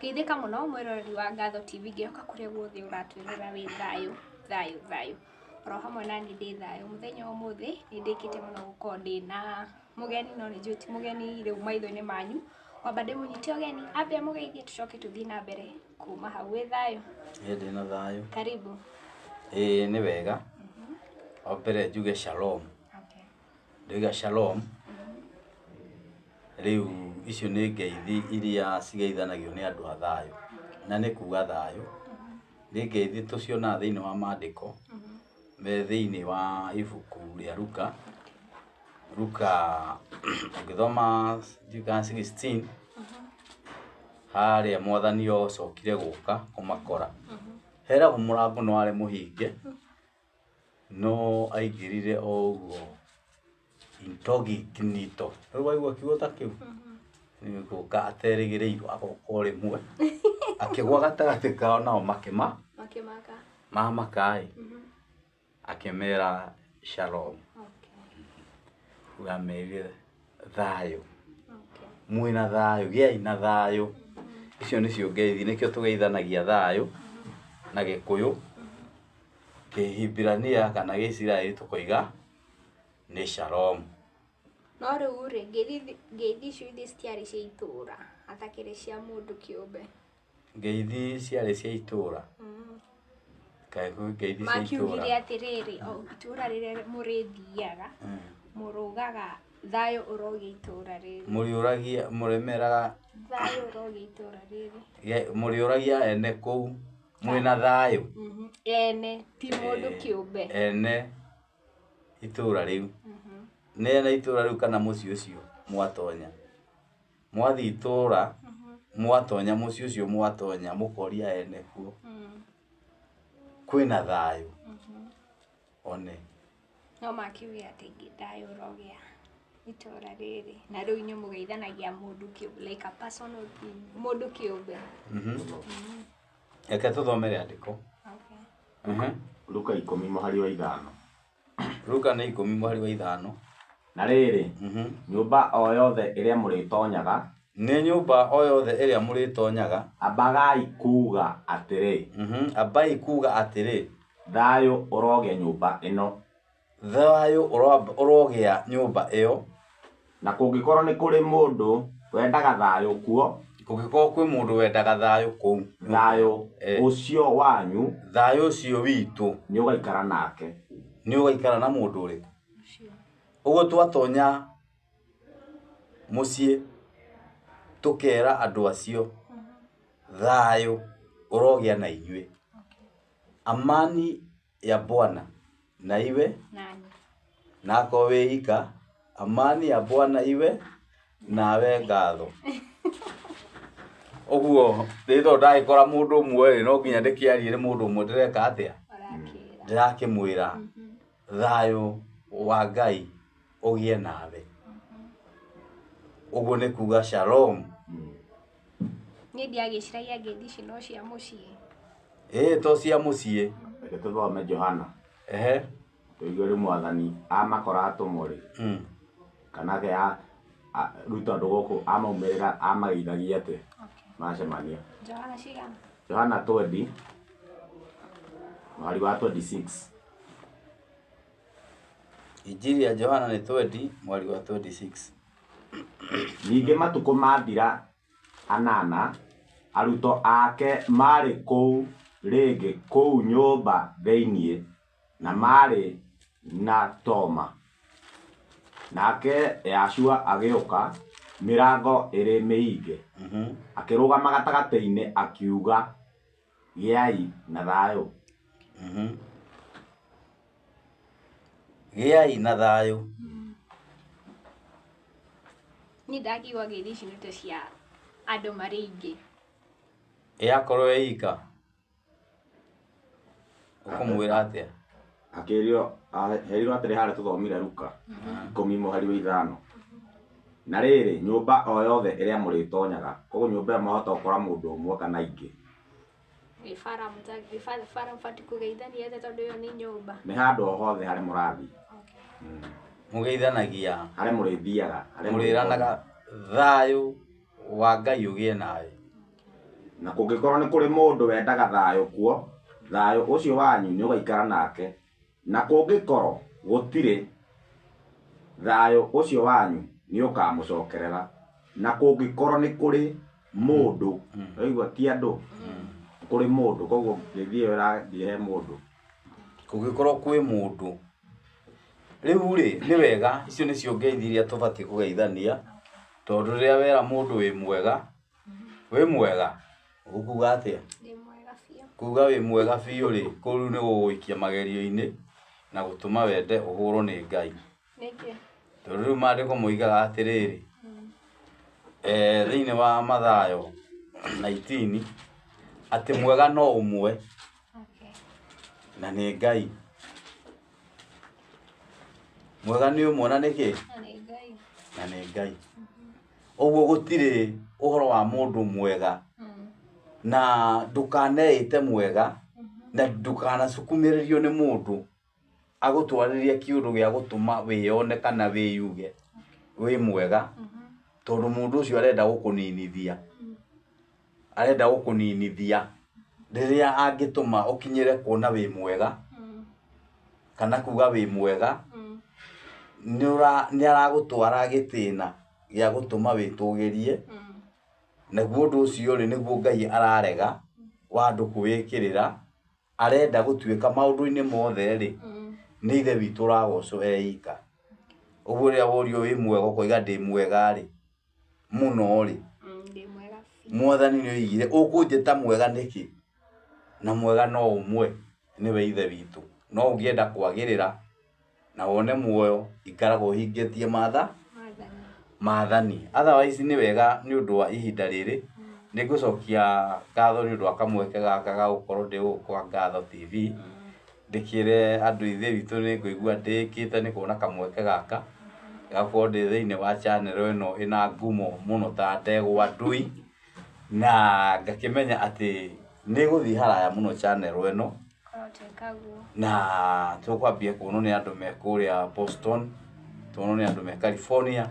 Geithĩka mũno mwĩroreri wa Ngatho TV, ngĩhoka kũrĩa guothe ũratwĩrora wĩ thayũ thayũ thayũ. Oro hamwe naniĩ ndĩ thayũ. Mũthenya wa ũmũthĩ nĩ ndĩkĩte mũno gũkorwo ndĩna mũgeni, no nĩ njũĩ ti mũgeni rĩu maitho-inĩ manyu. Kwamba ndĩmũnyite ũgeni ambe amũgeithie tũcoke tũthiĩ na mbere kuma hau. Wĩ thayũ? Ĩĩ ndĩna thayũ. Karibu. Ĩĩ nĩ wega. Wa mbere njuge shalom. Okay. Ndoiga shalom, rĩu icio nĩ ngeithi iria cigeithanagio nĩ andũ a thayũ. Na nĩ kuga thayũ. Nĩ ngeithi tũcionaga thĩinĩ wa mandĩko, me thĩinĩ wa ibuku rĩa Luka. Luka ũngĩthoma ndiũĩ kana 16, harĩa mwathani ocokire gũka kũmakora. Heragwo mũrango nĩ warĩ mũhinge, no aingĩrire o ũguo incognito. Rĩu waigua kiugo ta kĩu? Nĩ gũka aterĩgĩrĩirwo agoka o rĩmwe, akĩgwa gatagatĩ kao nao makĩma. Makĩmaka. Mamaka ĩ, akĩmera shalom. Okay. Amerire thayũ. Okay. Mwĩna thayũ, gĩai na thayũ. Icio nĩcio ngeithi, nĩkĩo tũgeithanagia thayũ na Gĩkũyũ, Kĩhibirania kana Gĩisiraeli tũkoiga nĩ shalom. No rĩu rĩ, ngeithi ngeithi icio ithe citiarĩ cia itũra, atakĩrĩ cia mũndũ kĩũmbe. Ngeithi ciarĩ cia itũra. Kaĩ kwĩ ngeithi cia Makiugire itũra? atĩrĩrĩ, o itũra rĩrĩa mũrĩthiaga, mũrũgaga thayũ ũrogĩa itũra rĩrĩ. Mũrĩũragia, mũrĩmeraga, Thayũ ũrogĩa itũra rĩrĩ. Mũrĩũragia ene kũu mwĩna thayũ. Ene, ti mũndũ kĩũmbe. Ene itũra rĩu. Nĩ ene itũra rĩu kana mũciĩ ũcio mwatonya. Mwathiĩ itũra, mwatonya mũciĩ ũcio mwatonya, mũkoria ene kuo. Kwĩna thayũ. One. No makiuge atĩ thayũ ũrogĩa itũra rĩrĩ. Na rĩu inyuĩ mũgeithanagia mũndũ kĩũmbe, like a personal thing, mũndũ kĩũmbe. Reke tũthome rĩandĩko. Okay. Luka 10 mũhari wa 5. Luka nĩ 10 mũhari wa 5. Na rĩrĩ, nyũmba o yothe ĩrĩa mũrĩtonyaga, Nĩ nyũmba o yothe ĩrĩa mũrĩtonyaga, ambagai kuuga atĩrĩ, Ambai kuga atĩrĩ, thayũ ũrogĩa nyũmba ĩno. Thayũ ũrogĩa nyũmba ĩyo. Na kũngĩkorwo nĩ kũrĩ mũndũ wendaga thayũ kuo, Kũngĩkorwo kwĩ mũndũ wendaga thayũ kũu, thayũ ũcio wanyu thayũ ũcio witũ nĩ ũgaikara nake. Nĩ ũgaikara na mũndũ ũrĩkũ? Ũcio. Ũguo twatonya mũciĩ tũkera andũ acio thayũ ũrogĩa na inyuĩ. Amani ya Bwana na iwe Nani? Na akorwo wĩ ika, amani ya Bwana iwe nawe. Ngatho ũguo rĩ, tondũ ndagĩkora mũndũ ũmwe rĩ, no nginya ndĩkĩarie nĩ mũndũ ũmwe ndĩreka atĩa? Ũrakĩra. Ndĩrakĩmwĩra thayũ wa Ngai ũgĩe nawe. Ũguo nĩ kuga shalom. Niĩ ndiagĩciragia ngeithi ici no cia mũciĩ. Ĩĩ, to cia mũciĩ. Reke tũthome Johana. Ehe. Tũigue rĩu mwathani amakora atũmwo rĩ, kana ke rĩu tondũ gũkũ amaumĩrĩra amageithagia atĩa macemania. Johana cigana? Johana 20 mũhari wa 26. Injiri ya Johana nĩ 20 mweri wa 26. Ningĩ matukũ mathira 8, arutwo ake marĩ kũu rĩngĩ kũu nyũmba thĩinĩ, na marĩ na Toma. Nake Yahshua agĩũka mĩrango ĩrĩ mĩhinge, akĩrũgama gatagatĩ-inĩ akiuga, "Gĩai na thayũ." Gĩai na thayũ. Niĩ ndakiuga ngeithi ici nĩ ta cia andũ marĩ aingĩ. Ĩ akorwo e ika ũkũmwĩra atĩa? Akĩrio herirwo atĩrĩ harĩa tũthomire Luka 10 mũhari wa 5. Na rĩrĩ, nyũmba o yothe ĩrĩa mũrĩtonyaga, koguo nyũmba ĩyo mwahota gũkora mũndũ ũmwe kana aingĩ. Ĩ bara bara mũbatiĩ kũgeithania atĩa tondũ ĩyo nĩ nyũmba? Nĩ handũ o hothe harĩa mũrathiĩ. Mũgeithanagia. Harĩa mũrĩthiaga, harĩa Mũrĩranaga thayũ wa Ngai ũgĩe nawe. Na kũngĩkorwo nĩ kũrĩ mũndũ wendaga thayũ kuo, thayũ ũcio wanyu nĩ ũgaikara nake, na kũngĩkorwo gũtirĩ, thayũ ũcio wanyu nĩ ũkamũcokerera. Na kũngĩkorwo nĩ kũrĩ mũndũ, waigua ti andũ, kũrĩ mũndũ, koguo ngeithi ĩyo ĩrathiĩ he mũndũ. Kũngĩkorwo kwĩ mũndũ. Rĩu rĩ, nĩ wega, icio nĩcio ngeithi iria tũbatiĩ kũgeithania, tondũ rĩrĩa wera mũndũ wĩ mwega, wĩ mwega, ũkuga atĩa? Ndĩ mwega biũ. Kuga wĩ mwega biũ rĩ, kũu rĩu nĩ gũgũikia magerio-inĩ na gũtũma wende ũhũrwo nĩ Ngai. Nĩkĩ? Tondũ rĩu maandĩko moigaga atĩrĩrĩ, thĩinĩ wa Mathayo 19, atĩ mwega no ũmwe Okay. na nĩ Ngai. Mwega nĩ ũmwe na nĩ kĩ? Na nĩ Ngai. Na nĩ Ngai. Ũguo gũtirĩ ũhoro wa mũndũ mwega na ndũkaneĩte mwega na ndũkanacukumĩrĩrio nĩ mũndũ agũtwarĩrie kĩũndũ gĩa gũtũma wĩyone kana wĩyuge wĩ mwega, tondũ mũndũ ũcio arenda gũkũninithia. Arenda gũkũninithia rĩrĩa angĩtũma ũkinyĩre kuona wĩ mwega kana kuga wĩ mwega, nĩ aragũtwara gĩtĩna gĩa gũtũma wĩtũgĩrie. Naguo ũndũ ũcio rĩ, nĩguo Ngai ararega wa andũ kwĩĩkĩrĩra. Arenda gũtuĩka maũndũ-inĩ mothe rĩ, nĩ Ithe witũ ũragocwo e ika. Ũguo rĩrĩa worio wĩ mwega ũkoiga ndĩ mwega rĩ, mũno rĩ, Ndĩ mwega biũ. Mwathani nĩ oigire ũkũnjĩta mwega nĩkĩ? Na mwega no ũmwe, nĩwe Ithe witũ. No ũngĩenda kwagĩrĩra na wone muoyo, ikaraga ũhingĩtie Maathani. maathani. Otherwise nĩ wega nĩ ũndũ wa ihinda rĩrĩ, nĩ ngũcokia ngatho nĩ ũndũ wa kamweke gaka ga gũkorwo ndĩ gũkũ kwa Ngatho TV. Ndĩkĩre andũ ithe witũ nĩ ngũigua ndĩkĩte nĩ kuona kamweke gaka ga gũkorwo ndĩ thĩinĩ wa channel ĩno ĩna ngumo mũno ta Ndegwa Ndui, na ngakĩmenya atĩ nĩ ĩgũthiĩ haraya mũno channel ĩno. Korwo twĩka guo. Na tũkwambia kuonwo nĩ andũ me kũrĩa Boston, tuonwo nĩ andũ me California,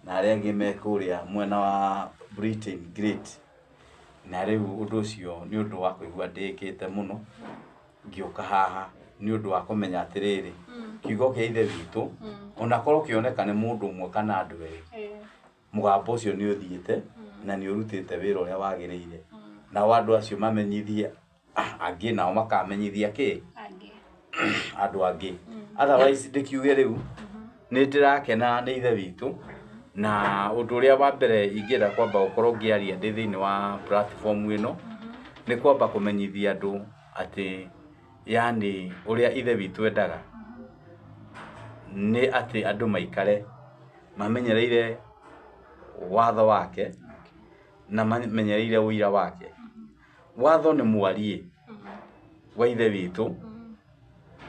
na arĩa angĩ me kũrĩa mwena wa Britain Great. Na rĩu ũndũ ũcio nĩ ũndũ wa kũigua ndĩkĩte mũno ngĩũka haha nĩ ũndũ wa kũmenya atĩrĩrĩ, kiugo kĩa Ithe witũ onakorwo kĩoneka nĩ mũndũ ũmwe kana andũ erĩ, mũgambo ũcio nĩ ũthiĩte na nĩ ũrutĩte wĩra ũrĩa wagĩrĩire. Nao andũ acio mamenyithie angĩ, nao makamenyithia kĩ? Angĩ. Andũ angĩ. Otherwise ndĩkiuge rĩu nĩ ndĩrakena nĩ Ithe witũ. Na ũndũ ũrĩa wa mbere ingĩenda kwamba gũkorwo ngĩaria ndĩ thĩinĩ wa platform ĩno nĩ kwamba kũmenyithia andũ atĩ yani ũrĩa Ithe witũ endaga nĩ atĩ andũ maikare mamenyereire watho wake na mamenyereire ũira wake. Watho nĩ mwariĩ wa Ithe witũ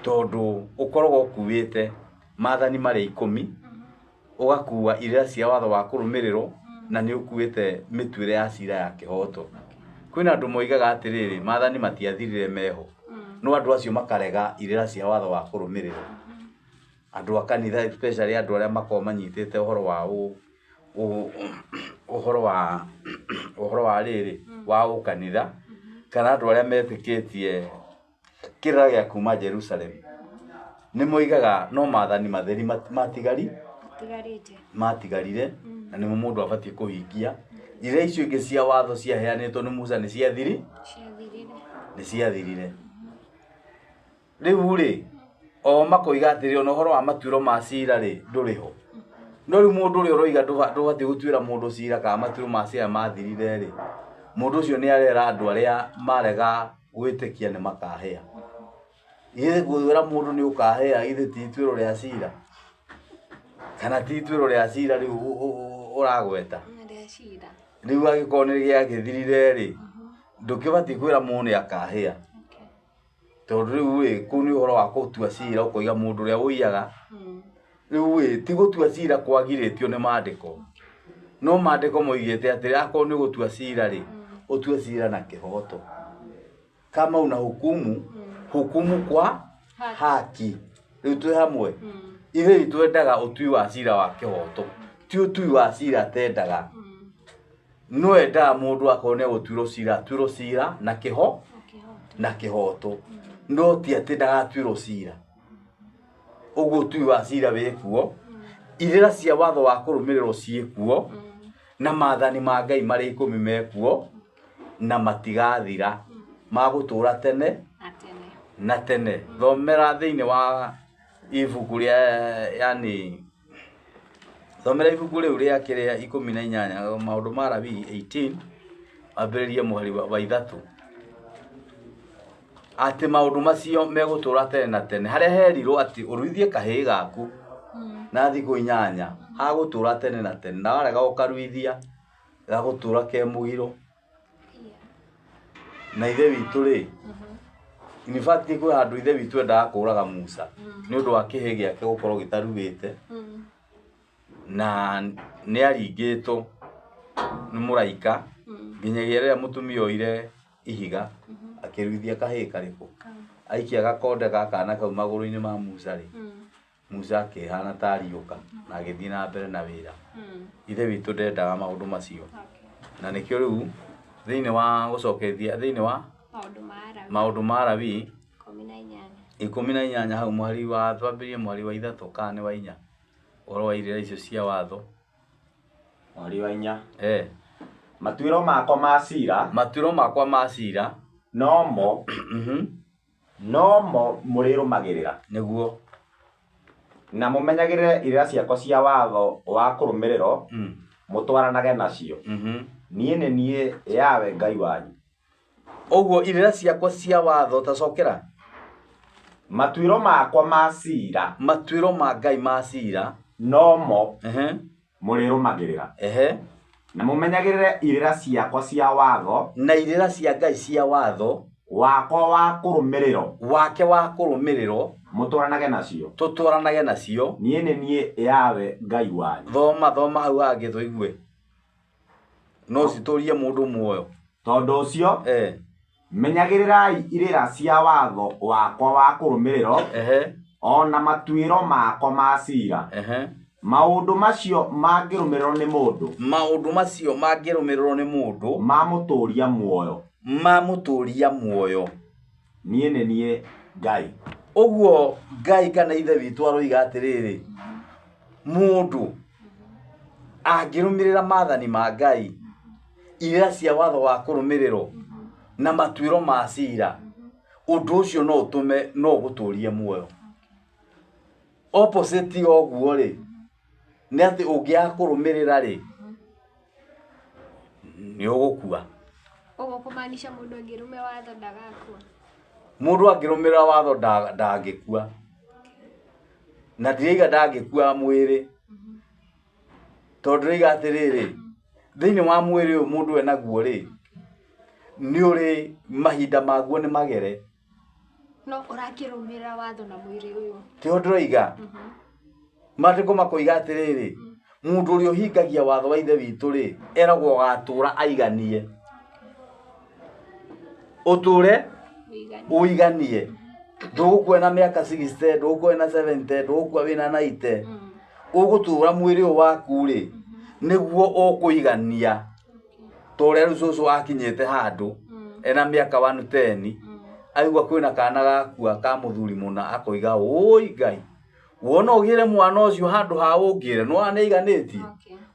tondũ ũkoragwo ũkuĩte maathani marĩa 10, ũgakua irĩra cia watho wa kũrũmĩrĩrwo, na nĩ ũkuĩte mĩtuĩre ya cira ya kĩhoto. Kwĩna andũ moigaga atĩrĩrĩ, maathani matiathirire meho, no andũ acio makarega irĩra cia watho wa kũrũmĩrĩrwo. Andũ a kanitha especially andũ arĩa makoragwo manyitĩte ũhoro wa ũhoro wa ũhoro wa rĩrĩ wa ũkanitha, kana andũ arĩa metĩkĩtie kĩrĩra gĩa kuma Jerusalem, nĩ moigaga no maathani matheri Matigarĩte. Matigarire, na nĩmo mũndũ abatiĩ kũhingia. Irĩra icio ingĩ cia watho ciaheanĩtwo nĩ Musa nĩ ciathiri? Ciathirire. Nĩ ciathirire. Rĩu rĩ, o makoiga atĩrĩ, ona ũhoro wa matuĩro ma cira rĩ, ndũrĩ ho. No rĩu mũndũ ũrĩa ũroiga ndũbatiĩ gũtuĩra mũndũ cira kana matuĩro ma cira mathirire rĩ, mũndũ ũcio nĩ arera andũ arĩa marega gwĩtĩkia nĩ makahĩa. Ithe kwĩra mũndũ nĩ ũkahĩa, ithe ti ituĩro rĩa cira. Kana ti ituĩro rĩa cira rĩu ũragweta. Nĩ rĩa cira. Rĩu angĩkorwo nĩ gĩagĩthirire rĩ, ndũkĩbatiĩ kwĩra mũndũ nĩ akahĩa. Tondũ rĩu rĩ, kũu nĩ ũhoro wa gũtua cira, ũkoiga mũndũ ũrĩa ũiyaga. Rĩu rĩ, ti gũtua cira kwagirĩtio nĩ maandĩko. No maandĩko moigĩte atĩrĩ, akorwo nĩ gũtua cira rĩ, ũtue cira na kĩhoto. Kama una hukumu, hukumu kwa haki. Rĩu twĩ hamwe. Ithe witũ endaga ũtui wa cira wa kĩhoto, ti ũtui wa cira atendaga. No endaga mũndũ akorwo nĩ egũtuĩrwo cira, atuĩrwo cira na kĩho na kĩhoto. No ti atĩ ndagatuĩrwo cira. Ũguo ũtui wa cira wĩkuo, irĩra cia watho wa kũrũmĩrĩrwo ciĩkuo, na maathani ma Ngai marĩ 10 mekuo, na matigathira, magũtũra tene na tene. Thomera thĩinĩ wa ibuku rĩa yani thomera ibuku rĩu rĩa kĩrĩa 18 maũndũ ma Lawi 18 ambĩrĩrie mũhari wa 3 atĩ maũndũ macio megũtũra tene na tene harĩa herirwo atĩ ũruithie kahĩĩ gaku na thikũ 8 hagũtũra tene na tene na warega gũkaruithia gagũtũra ke mũgiro. Na ithe witũ rĩ, in fact kwĩ handũ ithe witũ endaga kũraga Musa nĩ ũndũ wa kĩhĩ gĩake gũkorwo gĩtaruĩte na nĩ aringĩtwo nĩ mũraika nginyagia rĩrĩa mũtumia oire ihiga akĩruithia kahĩĩ karĩkũ aikia gakonde ga kana kau magũrũ-inĩ ma Musa rĩ, Musa akĩhana ta ariũka na agĩthiĩ na mbere na wĩra. Ithe witũ ndendaga maũndũ macio. Na nĩkĩo rĩu thĩinĩ wa gũcokethia thĩinĩ wa maũndũ ma Lawi 18 hau mũhari wa twambĩrĩrie mũhari wa 3 kana nĩ wa 4 ũhoro wa irĩra icio cia watho. Mũhari wa 4. Matuĩro makwa ma cira. Matuĩro makwa ma cira. Nomo. Nomo mũrĩrũmagĩrĩra. Nĩguo. Na mũmenyagĩrĩre irĩra ciakwa cia watho wa kũrũmĩrĩrwo, mũtwaranage nacio. Niĩ nĩ niĩ Yahweh Ngai wanyu. Ũguo irĩra ciakwa cia watho tacokera. Matuĩro makwa ma cira. Matuĩro ma Ngai ma cira. Nomo. Mũrĩrũmagĩrĩra. Na mũmenyagĩrĩre irĩra ciakwa cia watho. Na irĩra cia Ngai cia watho. Wakwa wa kũrũmĩrĩrwo. Wake wa kũrũmĩrĩrwo. Mũtwaranage nacio. Tũtwaranage nacio. Niĩ nĩ niĩ Yahweh Ngai wanyu. Thoma thoma hau hangĩ tũigue. No citũrie mũndũ muoyo. Tondũ ũcio, menyagĩrĩrai irĩra cia watho wakwa wa kũrũmĩrĩrwo, ona matuĩro makwa ma cira. Maũndũ macio mangĩrũmĩrĩrwo nĩ mũndũ. Maũndũ macio mangĩrũmĩrĩrwo nĩ mũndũ. Mamũtũũria muoyo. Mamũtũũria muoyo. Niĩ nĩ niĩ Ngai. Ũguo Ngai kana ithe witũ aroiga atĩrĩrĩ, mũndũ angĩrũmĩrĩra maathani ma Ngai, irĩra cia watho wa kũrũmĩrĩrwo na matuĩro ma cira, ũndũ ũcio no ũtũme no ũgũtũrie muoyo. Opposite ya ũguo rĩ, nĩ atĩ ũngĩaga kũrũmĩrĩra rĩ, nĩ ũgũkua. Ũguo kũmaanisha mũndũ angĩrũme watho ndagakua. Mũndũ angĩrũmĩrĩra watho ndangĩkua. Na ndiraiga ndangĩkua mwĩrĩ. Tondũ ndĩraiga atĩrĩrĩ, thĩinĩ wa mwĩrĩ ũyũ mũndũ enaguo rĩ, nĩ ũrĩ mahinda maguo nĩ magere. No ũrakĩrũmĩrĩra watho na mwĩrĩ ũyũ. Tĩo ndĩroiga. Maandĩko makoiga atĩrĩrĩ, mũndũ ũrĩa ũhingagia watho wa ithe witũ rĩ, eragwo agatũra aiganie. Ũtũre ũiganie. Ndũgũkua na mĩaka 60, ndũgũkua na 70, ndũgũkua wĩna 90. Ũgũtũra mwĩrĩ ũyũ waku rĩ, nĩguo ũkũigania. Ta ũrĩa rĩu cũcũ akinyĩte handũ, ena mĩaka 110, aigua kwĩna kana gakua ka mũthuri mũna, akoiga ũi Ngai, wona ũgĩre mwana ũcio handũ ha ũngĩre, nĩ wona nĩaiganĩtie.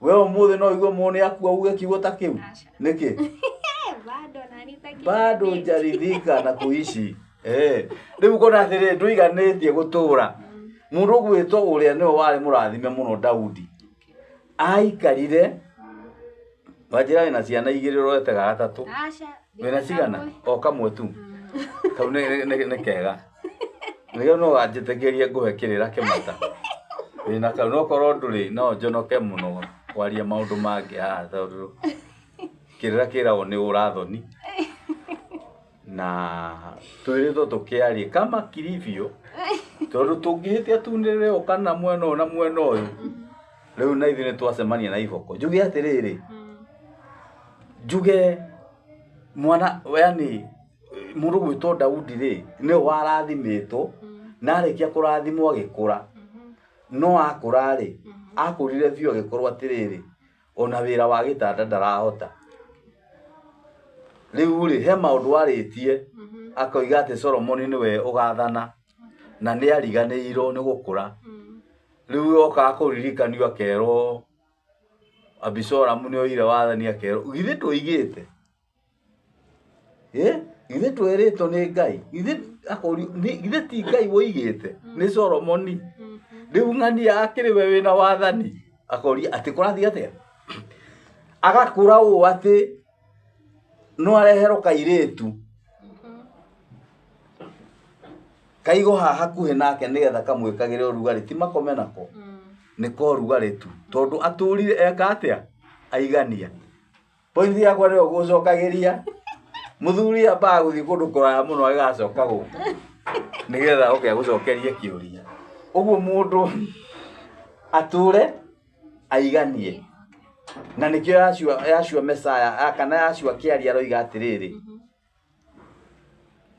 We ũmũthĩ no ũigue mũndũ nĩakua uge kiugo ta kĩu. Nĩkĩ? Bado hujaridhika na kuishi. Rĩu ũkona atĩrĩrĩ, ndũiganĩtie gũtũra. Mũndũ ũgwĩtwo ũrĩa nĩwe warĩ mũrathime mũno Daudi. Aikarire wanjĩra wĩna ciana 2 ũrorete ga gatatũ. Wĩna cigana? O kamwe tu. Kau nĩ kega. Nĩkĩo no wanjĩtĩkĩrie ngũhe kĩrĩra kĩmata. Wĩna kau no korwo ndũrĩ no njonoke mũno kwaria maũndũ mangĩ haha tondũ kĩrĩra kĩragwo nĩ ũrathoni. Na twĩrĩtwo tũkĩarie kama kilivyo tondũ tũngĩhĩtia tunĩrĩre o kana mwena ũyũ na mwena ũyũ. Rĩu na ithuĩ nĩtwacemania na iboko. Njuge atĩrĩrĩ, njuge mwana yani mũndũ gwĩtwo Daudi rĩ, nĩwe warathimĩtwo na arĩkia kũrathimwo agĩkũra. No akũra rĩ, akũrire biũ agĩkorwo atĩrĩrĩ, ona wĩra wa gĩtanda ndarahota. Rĩu rĩ he maũndũ warĩtie akoiga atĩ Solomoni nĩwe ũgathana na nĩ ariganĩirwo nĩ gũkũra. Rĩu okaga kũririkanio akerwo Abisalomu nĩ oire wathani akerwo githĩ ndũigĩte? Githĩ twĩrĩtwo nĩ Ngai? Githĩ akorio githĩ ti Ngai woigĩte nĩ Solomoni? Rĩu ng'ania akĩrĩ we wĩna wathani akoria atĩ kũrathiĩ atĩa? Agakũra ũũ atĩ no areherwo kairĩtu kaigo haha hakuhĩ nake nĩgetha kamwĩkagĩre ũrugarĩ ti makome nako nĩ ka ũrugarĩ tu tondũ atũrire eka atĩa aigania. Pointi yakwa nĩyo gũcokagĩria mũthuri ambaga gũthiĩ kũndũ kũraya mũno agĩgacoka gũkũ nĩgetha oke agũcokerie kĩũria. Ũguo mũndũ atũre aiganie na nĩkĩo Yahshua Messiah kana Yahshua kĩaria aroiga atĩrĩrĩ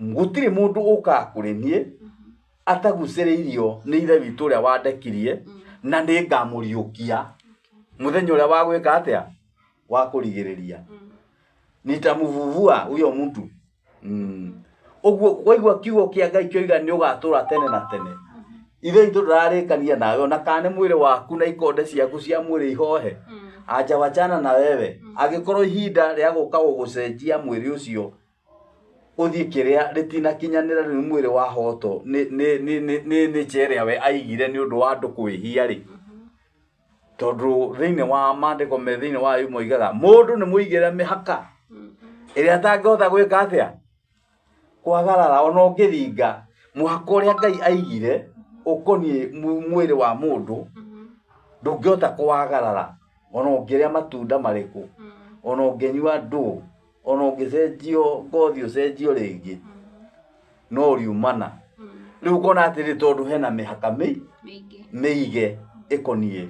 gũtirĩ mũndũ ũkaga kũrĩ niĩ atagucĩrĩirio nĩ ithe witũ ũrĩa wandekirie na nĩ ngamũriũkia mũthenya ũrĩa wa gwĩka atĩa wa kũrigĩrĩria nitamuvuvua huyo mtu. Ũguo waigua kiugo kĩa Ngai kĩoiga nĩ ũgatũra tene na tene ithe witũ ndũrarĩkania nawe ona kana nĩ mwĩrĩ waku na ikonde ciaku cia mwĩrĩ ihohe anja wachana na wewe angĩkorwo ihinda rĩa gũka gũgũcenjia mwĩrĩ ũcio ũthiĩ kĩrĩa rĩtinakinyanĩra rĩu mwĩrĩ wahotwo nĩ nja ĩrĩa we aigire nĩ ũndũ wa andũ kwĩhia rĩ tondũ thĩinĩ wa maandĩko me thĩinĩ wa Ayubu moigaga mũndũ nĩ mũigĩre mĩhaka ĩrĩa atangĩhota gwĩka atĩa kwagarara ona ũngĩringa mũhaka ũrĩa Ngai aigire ũkoniĩ mwĩrĩ wa mũndũ ndũngĩhota kũwagarara ona ũngĩrĩa matunda marĩkũ ona ũngĩnyua ndũ ona ũngĩcenjio ngothi ũcenjio rĩngĩ no ũriumana. Rĩu ũkona atĩrĩ tondũ hena mĩhaka mĩige ĩkoniĩ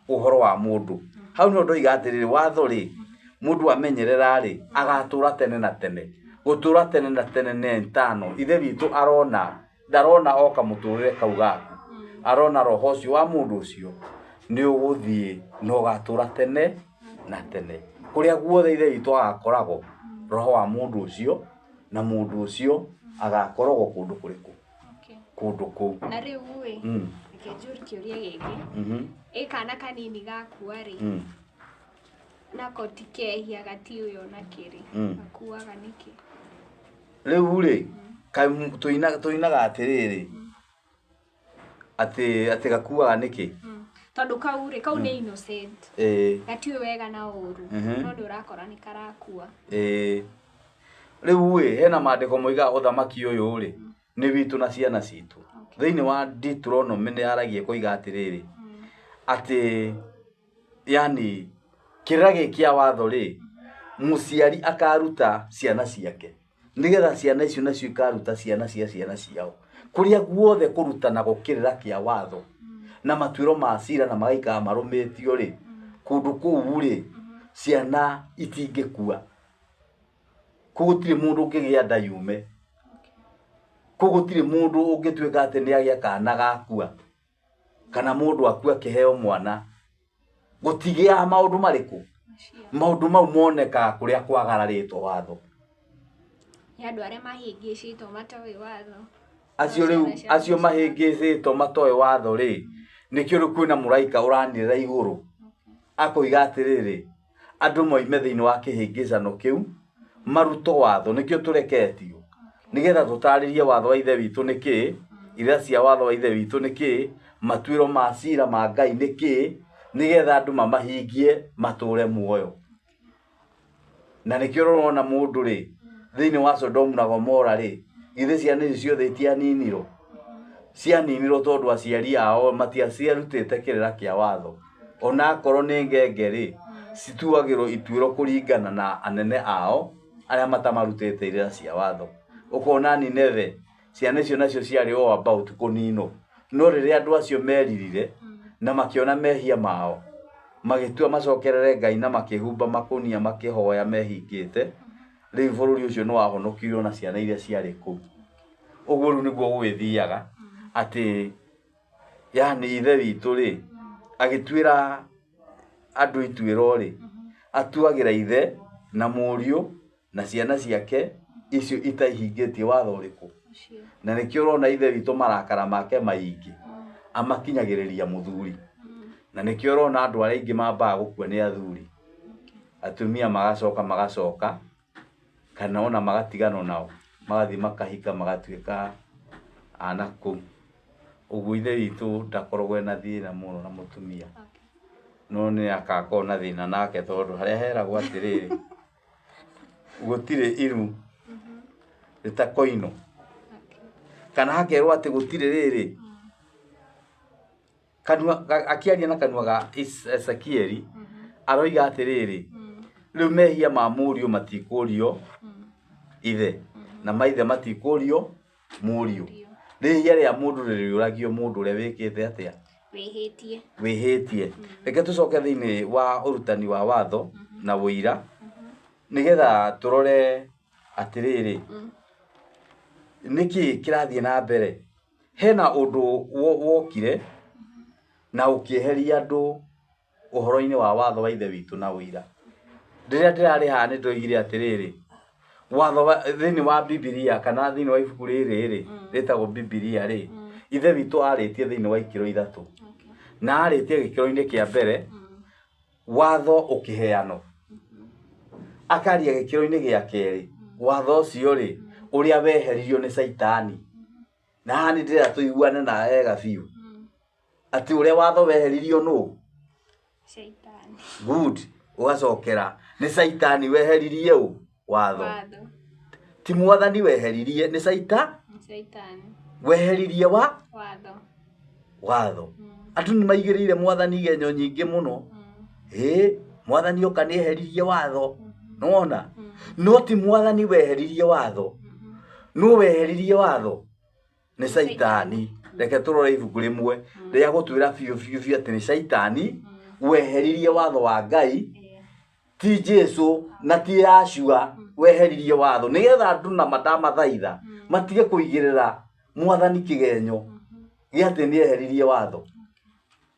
ũhoro wa mũndũ. Hau nĩho ndoiga atĩrĩrĩ watho rĩ mũndũ amenyerera rĩ agatũra tene na tene. Gũtũra tene na tene nĩ eternal. Ithe witũ arona ndarona oka mũtũrĩre kau gaku arona roho ũcio wa mũndũ ũcio nĩ ũgũthiĩ na ũgatũra tene na tene. Kũrĩa guothe ithe witũ agakoragwo roho wa mũndũ ũcio na mũndũ ũcio agakoragwo kũndũ kũrĩkũ kũndũ kũu. Na rĩu ĩ reke njũrie kĩũria gĩkĩ ĩ kana kanini gakua rĩ nako ti kehia gatiũĩ ona kĩrĩ gakuaga nĩkĩ? Rĩu rĩ tũinaga atĩrĩrĩ atĩ gakuaga nĩkĩ? Tondũ kau rĩ kau nĩ innocent gatiũĩ wega na ũru no nĩ ũrakora nĩ karakua. Rĩu ĩ hena maandĩko moigaga ũthamaki ũyũ rĩ nĩ witũ na ciana citũ. Thĩinĩ wa Deuteronomy nĩ yaragia koiga atĩrĩrĩ atĩ yani kĩrĩra gĩkĩ kĩa watho rĩ mũciari akaruta ciana ciake nĩgetha ciana icio nacio ikaruta ciana cia ciana ciao kũrĩa guothe kũrutana kĩrĩra kĩa watho na matuĩro ma cira na magaikara marũmĩtio rĩ kũndũ kũu rĩ ciana itingĩkua kũu gũtirĩ mũndũ ũngĩgĩa nda yume kũu gũtirĩ mũndũ ũngĩtuĩka atĩ nĩ agĩa kana gakua kana mũndũ akua akĩheo mwana gũtigĩaga maũndũ marĩkũ maũndũ mau monekaga kũrĩa kwagararĩtwo watho. Nĩ andũ arĩa mahĩngĩcĩtwo matoĩ watho. Acio rĩu acio mahĩngĩcĩtwo matoĩ watho rĩ nĩkĩo rĩu kwĩna mũraika ũranĩrĩra igũrũ akoiga atĩrĩrĩ andũ moime thĩinĩ wa kĩhĩngĩcano kĩu marutwo watho nĩkĩo tũreketio nĩgetha tũtarĩrie watho wa ithe witũ nĩ kĩĩ irĩra cia watho wa ithe witũ nĩ kĩĩ matuĩro ma cira ma Ngai nĩ kĩĩ nĩgetha andũ mamahingie matũre muoyo. Na nĩkĩo ũrona mũndũ rĩ thĩinĩ wa Sodomu na Gomora rĩ githĩ ciana icio ciothe itianinirwo? Cianinirwo tondũ aciari ao matiaciarutĩte kĩrĩra kĩa watho. Ona akorwo nĩ ngenge rĩ cituagĩrwo ituĩro kũringana na anene ao arĩa matamarutĩte irĩra cia watho. Ũkona Nineve ciana icio nacio ciarĩ o about kũninwo no rĩrĩa andũ acio meririre na makĩona mehia mao magĩtua macokerere Ngai na makĩhumba makũnia makĩhoya mehingĩte rĩu bũrũri ũcio nĩ wahonokirio na ciana iria ciarĩ kũu. Ũguo rĩu nĩguo gũgĩthiaga atĩ yani ithe witũ rĩ agĩtuĩra andũ ituĩro rĩ atuagĩra ithe na mũriũ Na ciana ciake icio itaihingĩtie watho ũrĩkũ. Na nĩkĩo ũrona ithe witũ marakara make maingĩ amakinyagĩrĩria mũthuri. Na nĩkĩo ũrona andũ arĩa aingĩ mambaga gũkua nĩ athuri. Atumia magacoka magacoka kana ona magatigana nao magathiĩ makahika magatuĩka anakũu. Ũguo ithe witũ ndakoragwo ena thĩna mũno na mũtumia. No nĩ akakorwo na thĩna nake tondũ harĩa heragwo atĩrĩrĩ gũtirĩ iru rĩtakoinwo. Kana hakerwo atĩ gũtirĩ rĩrĩ kanua akĩaria na kanua ga Ezekieli aroiga atĩrĩrĩ rĩu mehia ma mũriũ matikũrio ithe na maithe matikũrio mũriũ. Rĩhia rĩa mũndũ rĩrĩũragio mũndũ ũrĩa wĩkĩte atĩa? Wĩhĩtie. Wĩhĩtie. Reke tũcoke thĩinĩ wa ũrutani wa watho na ũira nĩgetha tũrore atĩrĩrĩ nĩkĩ kĩrathiĩ na mbere. Hena ũndũ wokire na ũkĩeheria andũ ũhoro-inĩ wa watho wa ithe witũ na ũira. Rĩrĩa ndĩrarĩ haha nĩ ndoigire atĩrĩrĩ watho thĩinĩ wa Bibilia kana thĩinĩ wa ibuku rĩrĩ rĩ rĩtagwo Bibilia rĩ ithe witũ arĩtie thĩinĩ wa ikĩro ithatũ. Na arĩtie gĩkĩro-inĩ kĩa mbere watho ũkĩheanwo. Akaria gĩkĩro-inĩ gĩa kerĩ watho ũcio rĩ ũrĩa weheririo nĩ Caitani. Na haha nĩ ndĩrenda tũiguane na wega biũ atĩ ũrĩa watho weheririo nũ? Caitani. Good. Ũgacokera nĩ Caitani weheririe ũ? Watho. Ti mwathani weheririe nĩ Caitani. Weheririe wa? Watho. Watho. Andũ nĩ maigĩrĩire mwathani igenyo nyingĩ mũno. Ĩ mwathani oka nĩ eheririe watho. Nĩwona? No ti mwathani weheririe watho. Nũ weheririe watho? Nĩ Caitani. Reke tũrore ibuku rĩmwe rĩa gũtwĩra biũ biũ biũ atĩ nĩ Caitani weheririe watho wa Ngai ti Jesu na ti Yahshua weheririe watho nĩgetha andũ na madamathaitha matige kũigĩrĩra mwathani kĩgenyo gĩa atĩ nĩ eheririe watho.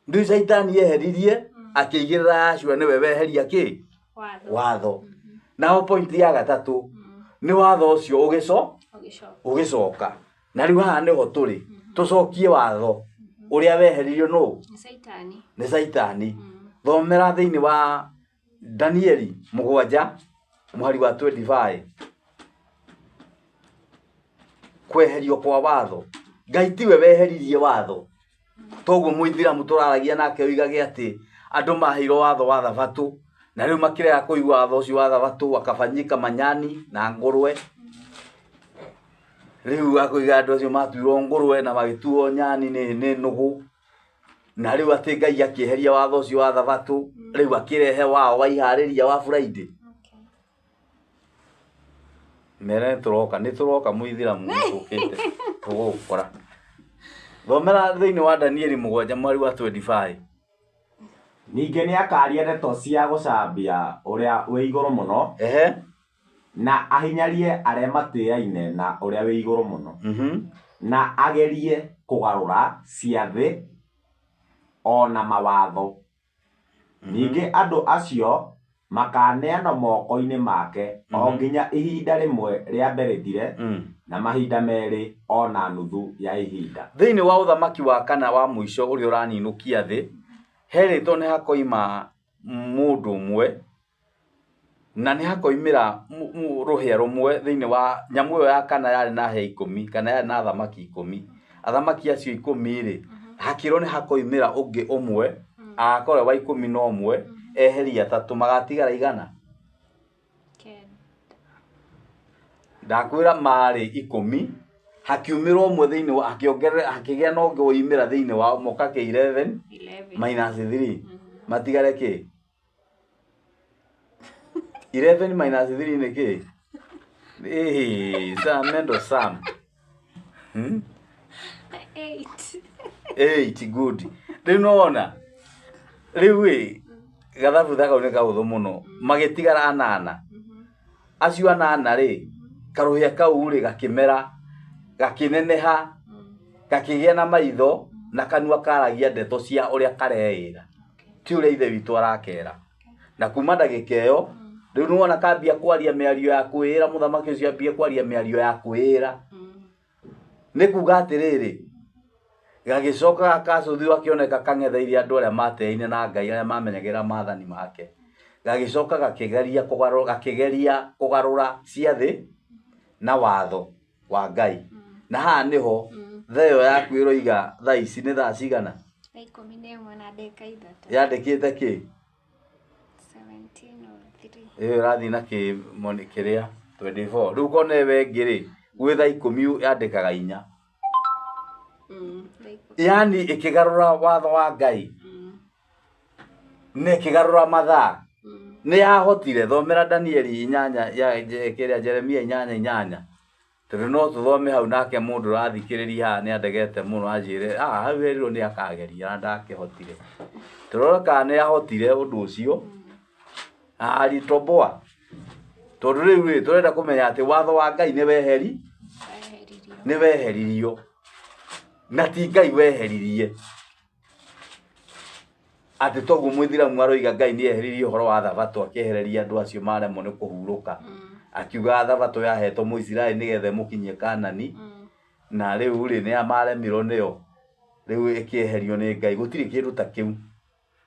Rĩu Caitani eheririe akĩigĩrĩra Yahshua nĩwe weheria kĩ? Watho. Naho point ya gatatũ nĩ watho ũcio ũgĩcoka. Na rĩu haha nĩho tũrĩ tũcokie watho ũrĩa weheririo nũ? Nĩ Caitani. Thomera thĩinĩ wa Danieli 7 mũhari wa 25. Kweherio kwa watho. Ngai tiwe weheririe watho. Toguo mũithiramu tũraragia nake oigage atĩ andũ maheirwo watho wa thabatũ na rĩu makĩrega kũigua watho ũcio wa thabatũ wakabanyika manyani na ngũrwe. Rĩu akũiga andũ acio matuirwo ngũrwe na magĩtuo nyani nĩ nũgũ. Na rĩu atĩ Ngai akĩeheria watho ũcio wa thabatũ rĩu akĩrehe wao wa iharĩria wa Friday. Mere nĩ tũroka mũithiramu tũkĩte tũgũgũkora. Thomera thĩinĩ wa Danieli 7 mweri wa 25. Ningĩ nĩ akaria ndeto cia gũcambia ũrĩa wĩ igũrũ mũno. Na ahinyarie arĩa matĩaine na ũrĩa wĩ igũrũ mũno. Na agerie kũgarũra ciathĩ ona mawatho. Ningĩ andũ acio makaneanwo moko-inĩ make o nginya ihinda rĩmwe rĩa mbere rĩthire na mahinda merĩ ona nuthu ya ihinda. Thĩinĩ wa ũthamaki wa kana wa mũico ũrĩa ũraninũkia thĩ herĩtwo nĩ hakoima mũndũ ũmwe na nĩ hakoimĩra rũhĩa rũmwe thĩinĩ wa nyamũ ĩyo ya kana yarĩ na hĩa 10 kana yarĩ na athamaki 10. Athamaki acio 10 rĩ hakĩrwo nĩ hakoimĩra ũngĩ ũmwe agakorwo wa 11 eheria 3 magatigara igana. Ndakwĩra marĩ 10 hakiumĩra ũmwe thĩinĩ wa akĩongerera hakĩgĩa na ũngĩ woimĩra thĩinĩ wa moka kĩ 11 minus 3 matigare kĩ? 11 minus 3 nĩ kĩ? Sam mendo Sam. 8. 8 good. Rĩu nĩwona rĩu ĩ gathabu kau nĩ kahũthũ mũno magĩtigara anana. Acio anana rĩ karũhĩa kau rĩ gakĩmera gakĩneneha gakĩgĩa na maitho na kanua karagia ndeto cia ũrĩa kareĩra ti ũrĩa ithe witũ arakera. Na kuma ndagĩka ĩyo Rĩu nĩwona kambia kwaria mĩario ya kwĩĩra, mũthamaki ũcio ambia kwaria mĩario ya kwĩĩra. Nĩ kuga atĩrĩrĩ, gagĩcoka gakacũthio gakĩoneka kang'etheire andũ arĩa mateaine na Ngai, arĩa mamenyagĩrĩra maathani make. Gagĩcoka gakĩgeria kũgarũra, gakĩgeria kũgarũra ciathĩ na watho wa Ngai. Na haha nĩho thaa ĩyo yaku ĩroiga thaa ici nĩ thaa cigana? Thaa 13:03. Yandĩkĩte kĩ? 17:03. Ĩyo ĩrathiĩ na kĩrĩa 24. Rĩu kona ĩyo ĩngĩ rĩ, gwĩ thaa 10 yandĩkaga 4. Thaa 10. Yaani ĩkĩgarũra watho wa Ngai. Na ĩkĩgarũra mathaa. Nĩ yahotire, thomera Danieli 8 ya kĩrĩa Jeremia 8 8. Tondũ no tũthome hau nake mũndũ ũrathikĩrĩria haha nĩ andegete mũno anjĩre, ah, hau herirwo nĩ akageria na ndakĩhotire. Tũrore kana nĩ ahotire ũndũ ũcio. Alitoboa. Tondũ rĩu rĩ, tũrenda kũmenya atĩ watho wa Ngai nĩ weheri, nĩ weheririo. Na ti Ngai weheririe. Atĩ toguo mũithiramu aroiga Ngai nĩ eheririe ũhoro wa thabatũ akĩehereria andũ acio maremwo nĩ kũhurũka. Akiuga thabatũ yahetwo Mũisiraeli nĩgetha ĩmũkinyie Kanani. Na rĩu rĩ, nĩ maremirwo nĩyo. Rĩu ĩkĩeherio nĩ Ngai. Gũtirĩ kĩndũ ta kĩu.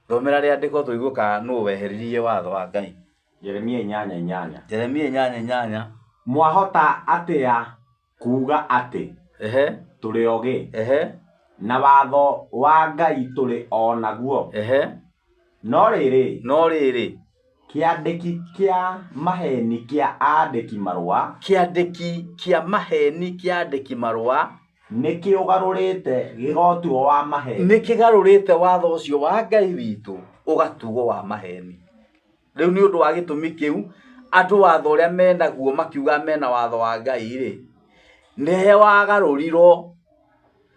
Thomera rĩandĩko tũigue kana nũ weheririe watho wa Ngai. Jeremia 8 8. Jeremia 8 8. Mwahota atĩa kuga atĩ Ehe. tũrĩ ogĩ Ehe. na watho wa Ngai tũrĩ o naguo? Ehe. No rĩrĩ, No rĩrĩ, kĩandĩki kĩa maheni kĩa andĩki marũa kĩandĩki kĩa maheni kĩa andĩki marũa nĩ kĩũgarũrĩte gĩgotuo wa maheni. Nĩ kĩgarũrĩte watho ũcio wa Ngai witũ ũgatuo wa maheni. Rĩu nĩ ũndũ wa gĩtũmi kĩu andũ watho ũrĩa menaguo makiuga mena watho wa Ngai rĩ, nĩ wagarũrirwo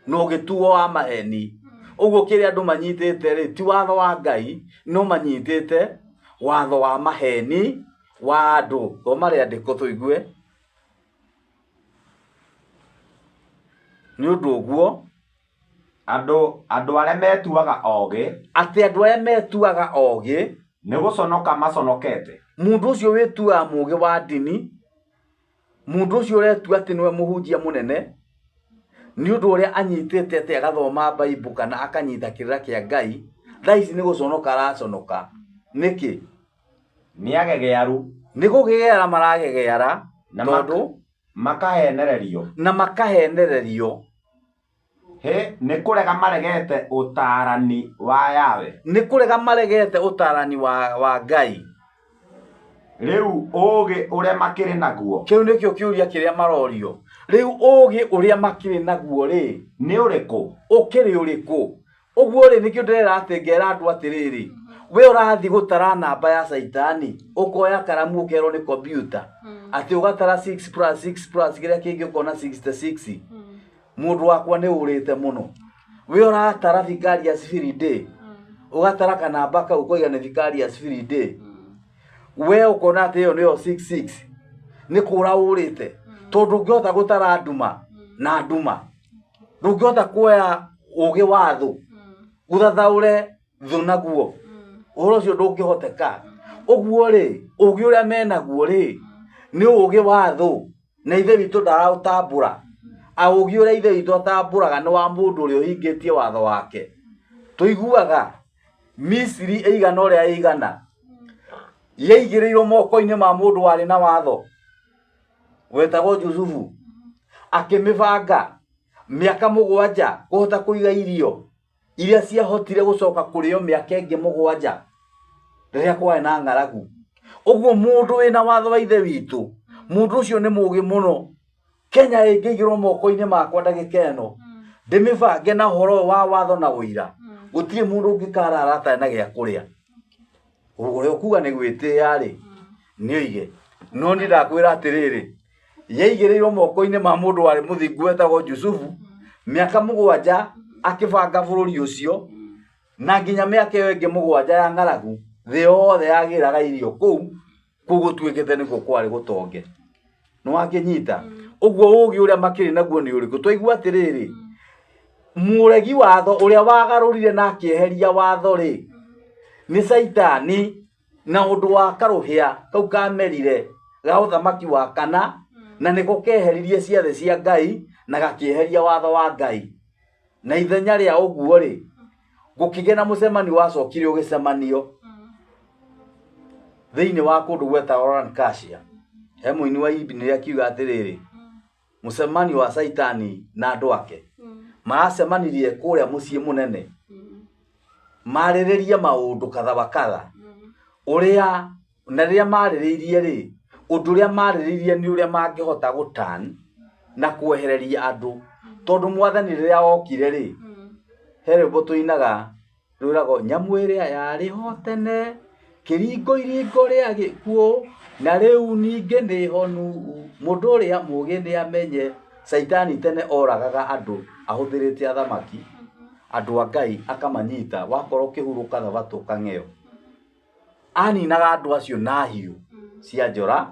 na ũgĩtuo wa maheni. Ũguo kĩrĩa andũ manyitĩte rĩ, ti watho wa Ngai, no manyitĩte watho wa maheni wa andũ. Thoma rĩandĩko tũigue. Nĩ ũndũ ũguo Andũ arĩa metuaga ogĩ, atĩ andũ arĩa metuaga ogĩ nĩ gũconoka maconokete. Mũndũ ũcio wĩtuaga mũgĩ wa ndini, mũndũ ũcio ũretua atĩ nĩwe mũhunjia mũnene, nĩ ũndũ ũrĩa anyitĩte atĩ agathoma Bible kana akanyita kĩrĩra kĩa Ngai, thaa ici nĩ gũconoka araconoka. Nĩkĩ? Nĩ agegearu. Nĩ kũgegeara maragegeara, Na tondũ makahenererio. Na makahenererio. Hĩ, nĩ kũrega maregete ũtaarani wa Yahweh. Nĩ kũrega maregete ũtaarani wa Ngai. Rĩu ũũgĩ ũrĩa makĩrĩ naguo. Kĩu nĩkĩo kĩũria kĩrĩa marorio. Rĩu ũũgĩ ũrĩa makĩrĩ naguo rĩ, nĩ ũrĩkũ? Ũkĩrĩ ũrĩkũ? Ũguo rĩ, nĩkĩo ndĩrera atĩ ngera andũ atĩrĩrĩ, we ũrathiĩ gũtara namba ya caitani, ũkoya karamu ũkerwo nĩ kompiuta, atĩ ũgatara 6 plus 6 plus kĩrĩa kĩngĩ ũkona 66. Mũndũ wakwa nĩ ũrĩte mũno. We ũratara Vicarious Free Day, ũgatara kanamba kau ũkoiga nĩ Vicarious Free Day. We ũkona atĩ ĩyo nĩyo 66. Nĩ kũra ũrĩte. Tondũ ndũngĩhota gũtara nduma na nduma. Ndũngĩhota kuoya ũgĩ wa thũ, ũthathaũre thũ naguo. Ũhoro ũcio ndũngĩhoteka. Ũguo rĩ, ũgĩ ũrĩa menaguo rĩ, nĩ ũgĩ wa thũ, na ithe witũ ndaraũtambũra. Ũgĩ ũrĩa ithe witũ atambũraga nĩ wa mũndũ ũrĩa ũhingĩtie watho wake. Tũiguaga Misiri ĩigana ũrĩa ĩigana, yaigĩrĩirwo moko-inĩ ma mũndũ warĩ na watho wetagwo Jusufu, akĩmĩbanga mĩaka 7 kũhota kũiga irio iria ciahotire gũcoka kũrĩo mĩaka ĩngĩ 7 rĩrĩa kwarĩ na ng'aragu. Ũguo mũndũ wĩna watho wa ithe witũ, mũndũ ũcio nĩ mũũgĩ mũno. Kenya ĩngĩigĩrwo moko-inĩ makwa ndagĩka ĩno, ndĩmĩbange na ũhoro ũyũ wa watho na ũira, gũtirĩ mũndũ ũngĩkarara atarĩ na gĩa kũrĩa. Ũrĩa ũkuga nĩ gwĩtĩĩa rĩ, nĩ oige. No niĩ ndakwĩra atĩrĩrĩ, yaigĩrĩirwo moko-inĩ ma mũndũ warĩ mũthingu wetagwo Jusufu, mĩaka 7 akĩbanga bũrũri ũcio, na nginya mĩaka ĩyo ĩngĩ 7 ya ng'aragu, thĩ yothe yagĩraga irio kũu, kũu gũtuĩkĩte nĩkuo kwarĩ gũtonge. Nĩ wakĩnyita? Ũguo ũũgĩ ũrĩa makĩrĩ naguo nĩ ũrĩkũ? Twaigua atĩrĩrĩ, mũregi watho ũrĩa wagarũrire na akĩeheria watho rĩ, nĩ Caitani. Na ũndũ wa karũhĩa kau kamerire ga ũthamaki wa kana, na nĩko keheririe ciathĩ cia Ngai na gakĩeheria watho wa Ngai. Na ithenya rĩa ũguo rĩ, gũkĩgĩa na mũcemanio wacokire ũgĩcemanio thĩinĩ wa kũndũ gwetagwo Lancashire. He mũini wa ibinĩ akiuga atĩrĩrĩ, mũcemanio wa Caitani na andũ ake maracemanirie kũrĩa mũciĩ mũnene, marĩrĩrie maũndũ kadha wa kadha, ũrĩa na rĩrĩa marĩrĩirie rĩ, ũndũ ũrĩa marĩrĩirie nĩ ũrĩa mangĩhota gũtan na kwehereria andũ, tondũ mwathani rĩrĩa okire rĩ, he rwĩmbo tũinaga rwĩragwo nyamũ ĩrĩa yarĩ ho tene, kĩringo iringo rĩa gĩkuũ, na rĩu ningĩ nĩ honu, mũndũ ũrĩa mũũgĩ nĩ amenye. Caitani tene oragaga andũ ahũthĩrĩte athamaki, andũ a Ngai akamanyita, wakorwo ũkĩhurũka thabatũ kang'eo. Aninaga andũ acio na hiũ cia njora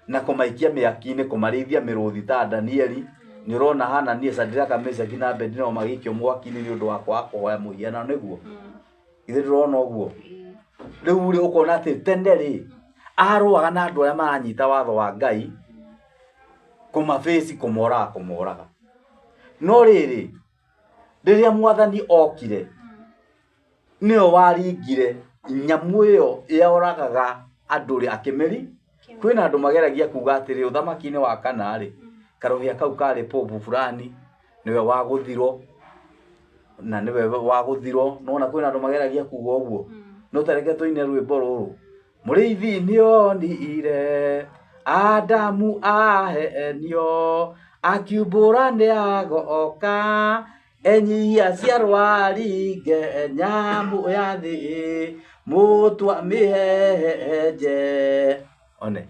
na kũmaikia mĩaki-inĩ, kũmarĩithia mĩrũthi ta Danieli. Nĩ ũrona Hanania, Shadraka, Meshaki na Abednego magĩikio mwaki-inĩ nĩ ũndũ wa kwaga kũhoya mũhianano, nĩguo? Ithuĩ ndũrona ũguo? Rĩu rĩ, ũkona atĩ tene rĩ, arũaga na andũ arĩa maranyita watho wa Ngai, kũmabĩci, kũmoraga, kũmoraga. No rĩrĩ, rĩrĩa mwathani okire, nĩwe waringire nyamũ ĩyo yoragaga andũ rĩ, akĩmĩri. Kwĩna andũ mageragia kuga atĩrĩ, ũthamaki-inĩ wa kana rĩ, karũhĩa kau karĩ popu fulani, nĩwe wagũthirwo, na nĩwe wagũthirwo. Nĩwona kwĩna andũ mageragia kuga ũguo. No tareke tũine rwĩmbo rũrũ, mũrĩithi nĩonire Adamu ahenio, akiumbũra nĩagoka, enyihia ciarwaringe nyamũ ya thĩ, mũtwa mĩhehenje. One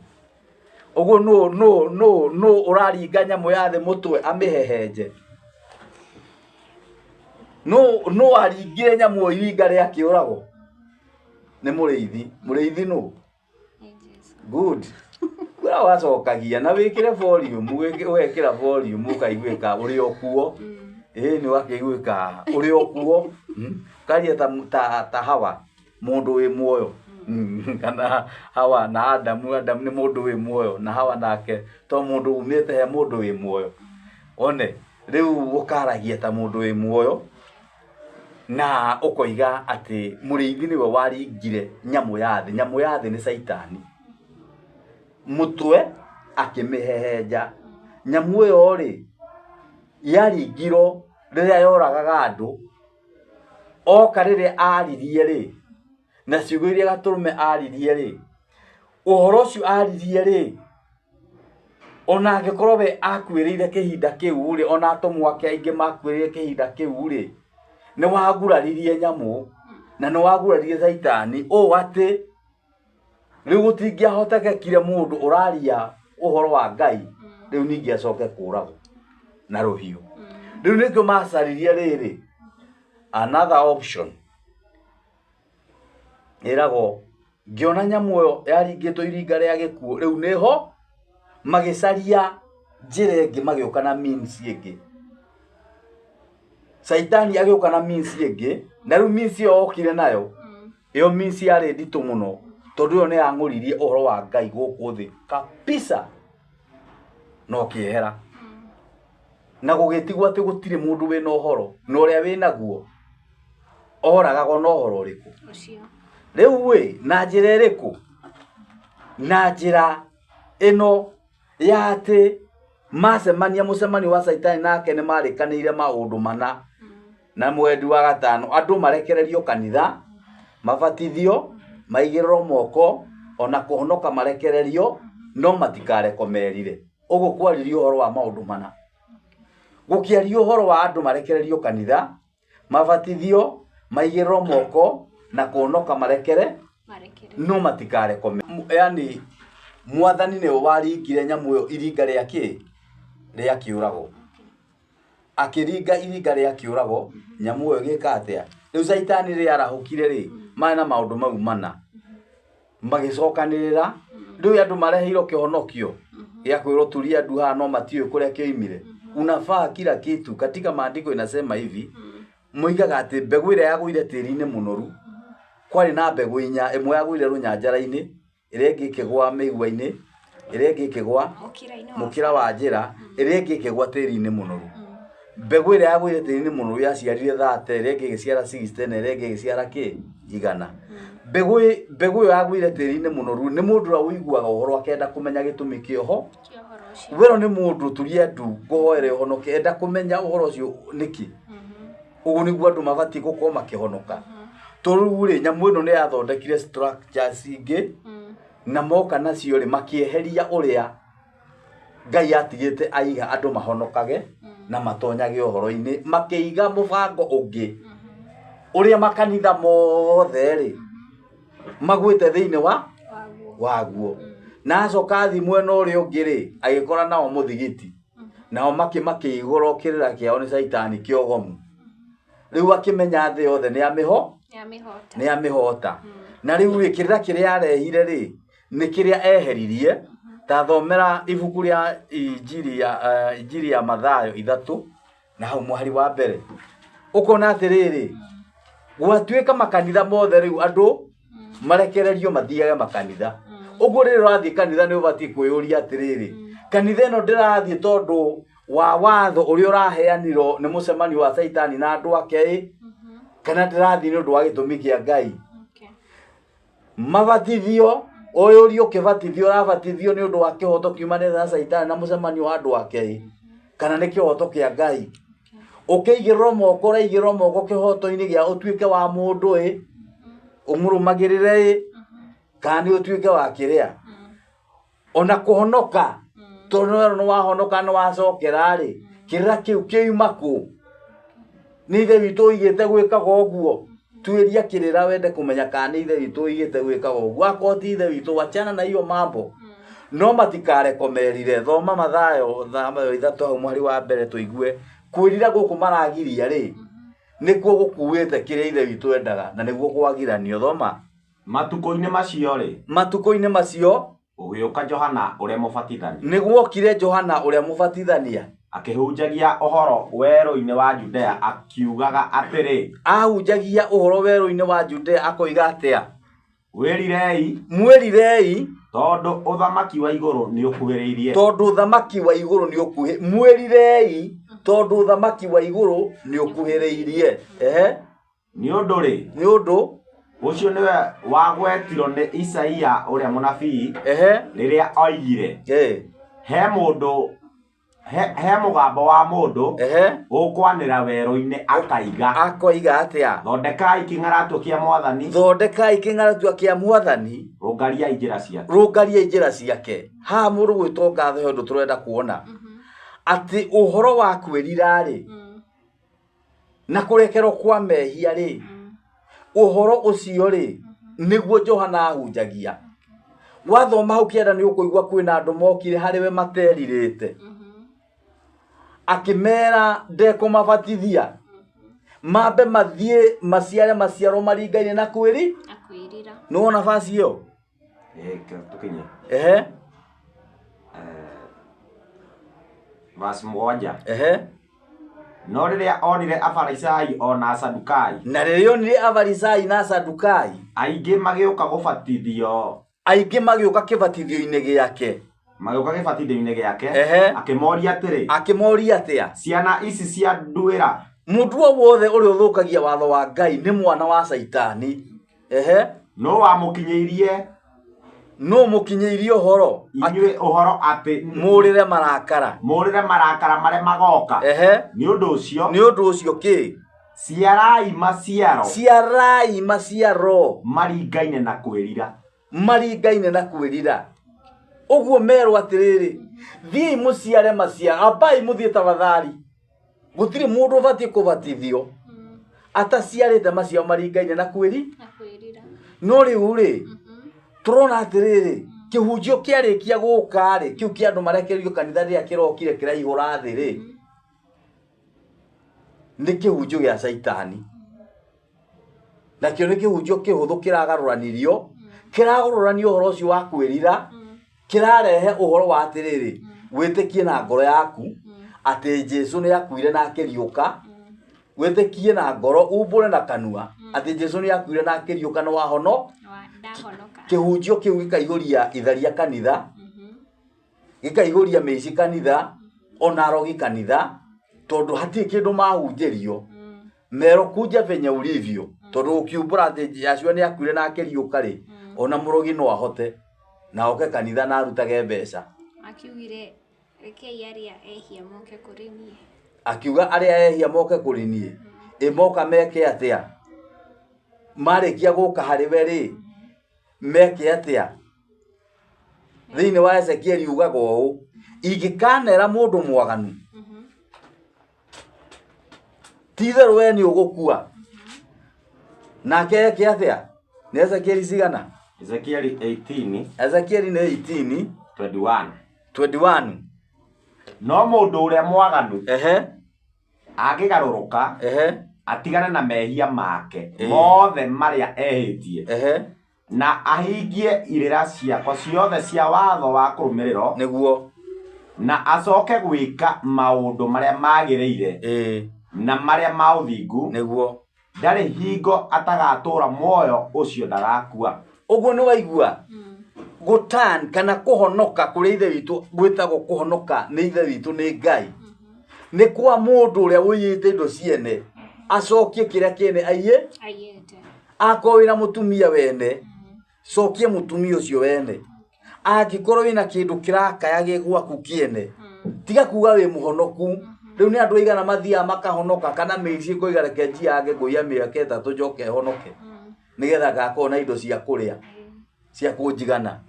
ũguo nũ nũ nũ nũ ũraringa nyamũ ya thĩ mũtwe amĩhehenje? Nũ nũ aringire nyamũ iringa rĩa kĩũrago? Nĩ mũrĩithi. Mũrĩithi nũ? Nĩ Jesũ. Good. Kũrĩa wacokagia na wĩkĩre volume, ũgekĩra volume ũkaiguĩka ũrĩ o kuo. Ĩĩ nĩ ũgakĩiguĩka ũrĩ o kuo. Ũkaria ta, ta, ta Hawa, mũndũ wĩ muoyo. Kana Hawa na Adamu, Adamu nĩ mũndũ wĩ muoyo na Hawa nake to mũndũ umĩte he mũndũ wĩ muoyo. One, rĩu ũkaragia ta mũndũ wĩ muoyo na ũkoiga atĩ mũrĩithi nĩwe waringire nyamũ ya thĩ. Nyamũ ya thĩ nĩ Caitani. Mũtwe akĩmĩhehenja. Nyamũ ĩyo rĩ, yaringirwo rĩrĩa yoragaga andũ, oka rĩrĩa aririe rĩ, na ciugo iria gatũrũme aririe rĩ, ũhoro ũcio aririe rĩ, ona angĩkorwo we akuĩrĩire kĩhinda kĩu rĩ, ona atũmwo ake aingĩ makuĩrĩire kĩhinda kĩu rĩ, nĩ waguraririe nyamũ na nĩ waguraririe Caitani ũũ atĩ rĩu gũtingĩahotekekire mũndũ ũraria ũhoro wa Ngai rĩu ningĩ acoke kũragwo na rũhiũ. Rĩu nĩkĩo macaririe rĩrĩ another option ĩragwo ngĩona nyamũ ĩyo yaringĩtwo iringa rĩa gĩkuũ, rĩu nĩho magĩcaria njĩra ĩngĩ, magĩũka na means ĩngĩ. Caitani agĩũka na means ĩngĩ, na rĩu means ĩyo okire nayo, ĩyo means yarĩ nditũ mũno, tondũ ĩyo nĩ yang'ũririe ũhoro wa Ngai gũkũ thĩ kabisa na ũkĩehera. Na gũgĩtigwo atĩ gũtirĩ mũndũ wĩna ũhoro, na ũrĩa wĩnaguo oragagwo na ũhoro ũrĩkũ? Ũcio. Rĩu ĩ, na njĩra ĩrĩkũ? Na njĩra ĩno ya atĩ macemania mũcemanio wa Caitani nake nĩ marĩkanĩire maũndũ mana na mweri wa gatano andũ marekererio kanitha, mabatithio, maigĩrĩrwo moko, ona kũhonoka marekererio, no matikarekwo merire. Ũguo kwaririo ũhoro wa maũndũ mana. Gũkĩario ũhoro wa andũ marekererio kanitha, mabatithio, maigĩrĩrwo moko na kũhonoka marekere, Marekere. no matikarekwo yani mwathani nĩwe waringire nyamũ ĩyo iringa rĩa kĩ? Rĩa kĩũrago. Akĩringa iringa rĩa kĩũrago, nyamũ ĩyo ĩgĩka atĩa? Rĩu Caitani rĩrĩa arahũkire rĩ, marĩ na maũndũ mau mana. Magĩcokanĩrĩra, rĩu andũ mareheirwo kĩhonokio gĩa kwĩrwo turia ndu haha no matiũĩ kũrĩa kĩoimire. Unafaa kila kitu katika maandiko inasema hivi, moigaga atĩ mbegũ ĩrĩa yagũire tĩri-inĩ mũnoru Kwarĩ na mbegũ inya, ĩmwe yagũire rũnyanjara-inĩ, ĩrĩa ĩngĩ ĩkĩgũa mĩigua-inĩ, ĩrĩa ĩngĩ ĩkĩgũa mũkĩra wa njĩra, ĩrĩa ĩngĩ ĩkĩgũa tĩri-inĩ mũnoru. Mbegũ ĩrĩa yagũire tĩri-inĩ mũnoru yaciarire 30, ĩrĩa ĩngĩ ĩgĩciara 60, na ĩrĩa ĩngĩ ĩgĩciara kĩ? 100. Mbegũ ĩyo yagũire tĩri-inĩ mũnoru nĩ mũndũ ũrĩa ũiguaga ũhoro akenda kũmenya gĩtũmi kĩa ũhoro. Wero nĩ mũndũ turie ndu ngũhoere ũhonoke, enda kũmenya ũhoro ũcio nĩkĩ. Ũguo nĩguo andũ mabatiĩ gũkorwo makĩhonoka. Tondũ rĩu rĩ, nyamũ ĩno nĩ yathondekire structures ingĩ, na moka nacio rĩ, makĩeheria ũrĩa Ngai atigĩte aiga andũ mahonokage na matonyage ũhoro-inĩ, makĩiga mũbango ũngĩ ũrĩa makanitha mothe rĩ magwĩte thĩinĩ wa waguo. Na acoka athiĩ mwena ũrĩa ũngĩ rĩ, agĩkora nao mũthigiti, nao makĩigũra kĩrĩra kĩao nĩ caitani kĩogomu. Rĩu akĩmenya thĩ yothe nĩ amĩhota. Na rĩu rĩ, kĩrĩra kĩrĩa arehire rĩ, nĩ kĩrĩa eheririe. Ta thomera ibuku rĩa Injiri ya Mathayo 3 na hau mũhari wa mbere. Ũkona atĩrĩrĩ, gwatuĩka makanitha mothe rĩu andũ marekererio mathiage makanitha. Ũguo rĩrĩa ũrathiĩ kanitha nĩ ũbatiĩ kwĩyũria atĩrĩrĩ, kanitha ĩno ndĩrathiĩ tondũ wa watho ũrĩa ũraheanirwo nĩ mũcemanio wa caitani na andũ ake ĩ, kana ndĩrathiĩ nĩ ũndũ wa gĩtũmi kĩa Ngai. Mabatithio, ũyũrio ũkĩbatithio, ũrabatithio nĩ ũndũ wa kĩhoto kiumanĩte na caitani na mũcemanio wa andũ ake ĩ, kana nĩ kĩhoto kĩa Ngai. Ũkĩigĩrĩrwo moko, ũraigĩrĩrwo moko kĩhoto-inĩ gĩa ũtuĩke wa mũndũ ĩ, ũmũrũmagĩrĩre ĩ, kana nĩ ũtuĩke wa kĩrĩa. Ona kũhonoka, tondũ nĩ werwo nĩ wahonoka nĩ wacokera rĩ, kĩrĩra kĩu kĩuma kũ? Nĩ Ithe witũ ũigĩte gwĩkaga ũguo. Tuĩria kĩrĩra wende kũmenya kana nĩ Ithe witũ ũigĩte gwĩkaga ũguo. Akorwo ti Ithe witũ, wachana na hiyo mambo. No matikarekomerire. Thoma Mathayo 3 hau mũhari wa mbere tũigue kwĩrira gũkũ maragiria rĩ, nĩkuo gũkuĩte kĩrĩa Ithe witũ endaga na nĩguo kwagiranio. Thoma. Matukũ-inĩ macio rĩ, matukũ-inĩ macio gũgĩũka Johana ũrĩa mũbatithania. Nĩguokire Johana ũrĩa mũbatithania. Akĩhunjagia ũhoro werũ-inĩ wa Judea akiugaga atĩrĩ. Ahunjagia ũhoro werũ-inĩ wa Judea akoiga atĩa? Wĩrirei, mwĩrirei, tondũ ũthamaki wa igũrũ nĩ ũkuhĩrĩirie. Tondũ ũthamaki wa igũrũ nĩ ũkuhĩ. Mwĩrirei, tondũ ũthamaki wa igũrũ nĩ ũkuhĩrĩirie. Ehe. Nĩ ũndũ rĩ, nĩ ũndũ ũcio nĩwe wagwetirwo nĩ Isaia ũrĩa mũnabii, ehe, rĩrĩa oigire, he mũndũ he mũgambo wa mũndũ, ehe, ũkwanĩra werũ-inĩ akaiga. Akoiga atĩa? Thondekai kĩng'aratua kĩa Mwathani. Thondekai kĩng'aratua kĩa Mwathani. Rũngariai njĩra ciake. Rũngariai njĩra ciake. Haha mũndũ gwĩtwo ngatho he ũndũ tũrenda kuona. Atĩ ũhoro wa kwĩrira rĩ, na kũrekerwo kwa mehia rĩ, ũhoro ũcio rĩ, nĩguo Johana ahunjagia. Wathoma hau kĩanda nĩ ũkũigua kwĩna andũ mokire harĩ we materirĩte. Akĩmera ndekũmabatithia. Mambe mathiĩ maciare maciaro maringaine na kwĩri. Nĩ wona basi ĩyo? Tũkinye. Ehe. Verse 7. Ehe. No rĩrĩa onire Afarisai ona Asadukai. Na rĩrĩa onire Afarisai na Asadukai. Aingĩ magĩũka gũbatithio. Aingĩ magĩũka kĩbatithio-inĩ gĩake. Magĩũka kĩbatithio-inĩ gĩake. Ehe. Akĩmoria atĩrĩ. Akĩmoria atĩa? Ciana ici cia nduĩra. Mũndũ o wothe ũrĩa ũthũkagia watho wa Ngai nĩ mwana wa Caitani. Ehe. No wamũkinyĩirie. No mũkinyĩirie ũhoro. Inyuĩ ũhoro atĩ mũrĩre marakara. Mũrĩre marakara marĩa magoka. Ehe. Nĩ ũndũ ũcio. Nĩ ũndũ ũcio kĩ? Ciarai maciaro. Ciarai maciaro. Maringaine na kwĩrira. Maringaine na kwĩrira. Ũguo merwo atĩrĩrĩ, thiĩi mũciare maciaro, ambai mũthiĩ tafadhali. Gũtirĩ mũndũ ũbatiĩ kũbatithio ataciarĩte maciaro maringaine na kwĩri. No rĩu rĩ, tũrona atĩrĩrĩ, kĩhunjio kĩarĩkia gũka rĩ, kĩu kĩa andũ marekererio kanitha rĩrĩa kĩrokire kĩraihũra thĩ rĩ, nĩ kĩhunjio gĩa Caitani. Nakĩo nĩ kĩhunjio kĩhũthũ kĩragarũranirio, kĩragarũrania ũhoro ũcio wa kwĩrira, kĩrarehe ũhoro wa atĩrĩrĩ, wĩtĩkie na ngoro yaku atĩ Jesũ nĩ akuire na akĩriũka, wĩtĩkie na ngoro, umbũre na kanua Atĩ Jesu nĩ akuire na akĩriũka nĩ wahono Ndahonoka. Kĩhunjio kĩu gĩkaihũria itharia kanitha, gĩkaihũria mĩici kanitha, ona arogi kanitha, tondũ hatirĩ kĩndũ mahunjĩrio. Mero kunja venye ulivyo, tondũ ũkiumbũra atĩ Yahshua nĩ akuire na akĩriũka rĩ, ona mũrogi no ahote na oke kanitha na arutage mbeca. Akiugire rekei arĩa ehia moke kũrĩ niĩ. Akiuga arĩa ehia moke kũrĩ niĩ. Ĩ moka meke atĩa? Marĩkia gũka harĩ we rĩ, meke atĩa? Thĩinĩ wa Ezekieli ugaga ũũ, ingĩkanera mũndũ mwaganu, ti itherũ we nĩ ũgũkua. Nake eke atĩa? Nĩ Ezekieli cigana? Ezekieli 18. Ezekieli nĩ 18. 21. 21. No mũndũ ũrĩa mwaganu angĩgarũrũka atigane na mehia make mothe marĩa ehĩtie na ahingie irĩra ciakwa ciothe cia watho wa kũrũmĩrĩrwo, nĩguo, na acoke gwĩka maũndũ marĩa magĩrĩire na marĩa ma ũthingu, nĩguo, ndarĩ hingo atagatũũra muoyo, ũcio ndagakua. Ũguo nĩ waigua gũtan kana kũhonoka kũrĩa Ithe witũ gwĩtagwo kũhonoka nĩ Ithe witũ nĩ Ngai, nĩ kwa mũndũ ũrĩa ũiyĩte indo ciene acokie kĩrĩa kĩene aiye. Aiyĩte. Akorwo wĩna mũtumia wene, cokie mũtumia ũcio wene. Angĩkorwo wĩna kĩndũ kĩrakaya gĩ gwaku kĩene, tiga kuga wĩ mũhonoku. Rĩu nĩ andũ aigana mathiaga makahonoka, kana mĩici ĩkoiga reke njiange ngũiya mĩaka 3 njoke honoke nĩgetha ngakorwo na indo cia kũrĩa cia kũnjigana.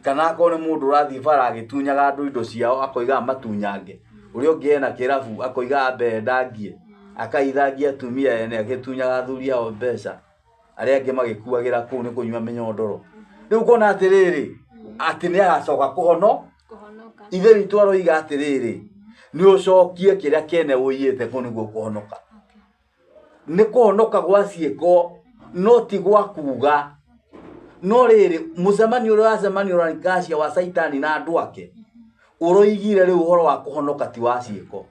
Kana akorwo nĩ mũndũ ũrathiĩ bara agĩtunyaga andũ indo ciao, akoiga matunyange. Ũrĩa ũngĩ ena kĩrabu akoiga ambe endangie, akaithangia atumia ene agĩtunyaga athuri ao mbeca, arĩa angĩ magĩkuagĩra kũu nĩ kũnyua mĩnyondoro. Rĩu ũkona atĩrĩrĩ, atĩ nĩ agacoka kũhonoka. Ithe witũ aroiga atĩrĩrĩ, nĩ ũcokie kĩrĩa kĩene ũiyĩte kũu nĩguo kũhonoka. Nĩ kũhonoka gwa ciĩko, no ti gwa kuga. No rĩrĩ, mũcemanio ũrĩa wacemanio na Nikasia wa Saitani na andũ ake, ũroigire rĩu ũhoro wa kũhonoka ti wa ciĩko.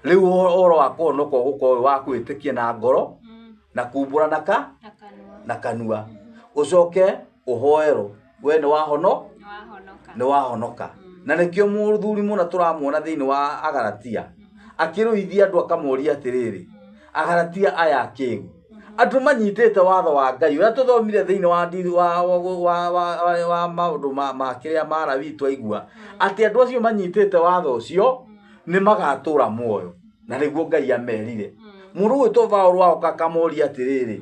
Rĩu ũhoro wa kũhonoka ũgũkorwo wĩ wa kwĩtĩkia na ngoro na kumbũra na ka na kanua, ũcoke ũhoerwo we nĩ wahono, nĩ wahonoka. Na nĩkĩo mũthuri mũna tũramuona thĩinĩ wa Agalatia akĩrũithia andũ akamoria atĩrĩrĩ, Agalatia aya akĩgu, andũ manyitĩte watho wa Ngai ũrĩa tũthomire thĩinĩ wa ndiri wa wa wa wa maũndũ ma kĩrĩa ma Lawi twaigua atĩ andũ acio manyitĩte watho ũcio nĩ magatũra muoyo, na nĩguo Ngai amerire. Mũndũ ũgwĩtwo Paũlũ agoka akamoria atĩrĩrĩ,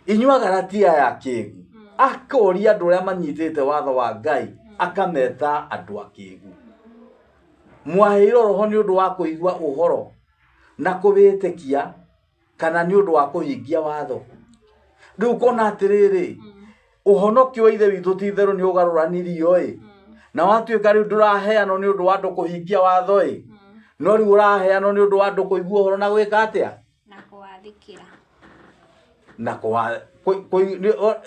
inyuĩ Agalatia aya akĩgu, akoria andũ arĩa manyitĩte watho wa Ngai akameta andũ akĩgu. Mwaheirwo roho nĩ ũndũ wa kũigua ũhoro na kũwĩtĩkia, kana nĩ ũndũ wa kũhingia watho? Rĩu ũkona atĩrĩrĩ, ũhonokio wa Ithe witũ ti itherũ nĩ ũgarũranirio ĩ, na watuĩka rĩu ndũraheanwo nĩ ũndũ wa andũ kũhingia watho ĩ, no rĩu ũraheanwo nĩ ũndũ wa andũ kũigua ũhoro na gwĩka atĩa? Na kũwathĩkĩra. Na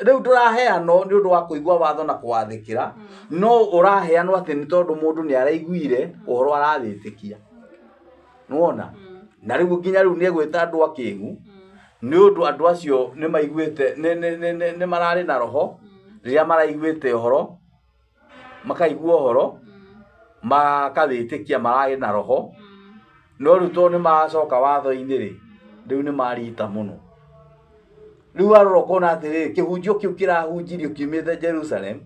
rĩu ndũraheanwo nĩ ũndũ wa kũigua watho na kũwathĩkĩra, no ũraheanwo atĩ nĩ tondũ mũndũ nĩ araiguire ũhoro arawĩtĩkia. Nĩwona? Na rĩu nginya rĩu nĩ egwĩta andũ akĩgu, nĩ ũndũ andũ acio nĩ maiguĩte, nĩ mararĩ na roho, rĩrĩa maraiguĩte ũhoro, makaigua ũhoro, makawĩtĩkia mararĩ na roho, no rĩu tondũ nĩ maracoka watho-inĩ rĩ, rĩu nĩ marita mũno. Rĩu warora ũkona atĩrĩrĩ, kĩhunjio kĩu kĩrahunjirio kiumĩte Jerusalem,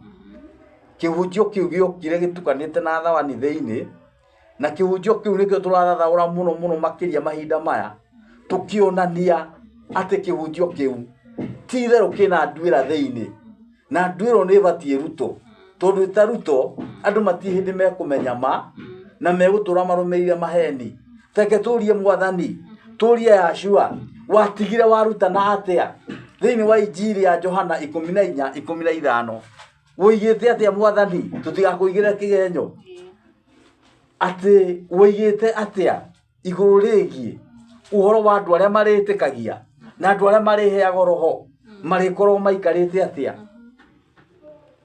kĩhunjio kĩu gĩokire gĩtukanĩte na thawani thĩinĩ, na kĩhunjio kĩu nĩkĩo tũrathathaũra mũno mũno makĩria mahinda maya, tũkĩonania atĩ kĩhunjio kĩu ti itherũ kĩna nduĩra thĩinĩ, na nduĩro nĩ ĩbatiĩ ĩrutwo, tondũ ĩtarutwo andũ matirĩ hĩndĩ mekũmenya ma, na megũtũra marũmĩrĩire maheni. Reke tũrie Mwathani, tũrie Yahshua, watigire warutana atĩa? Thĩinĩ wa Injiri ya Johana 14:15, woigĩte atĩa Mwathani? Tũtigakũigĩre kĩgenyo. Atĩ woigĩte atĩa igũrũ rĩgiĩ ũhoro wa andũ arĩa marĩtĩkagia na andũ arĩa marĩheagwo roho marĩkorwo maikarĩte atĩa?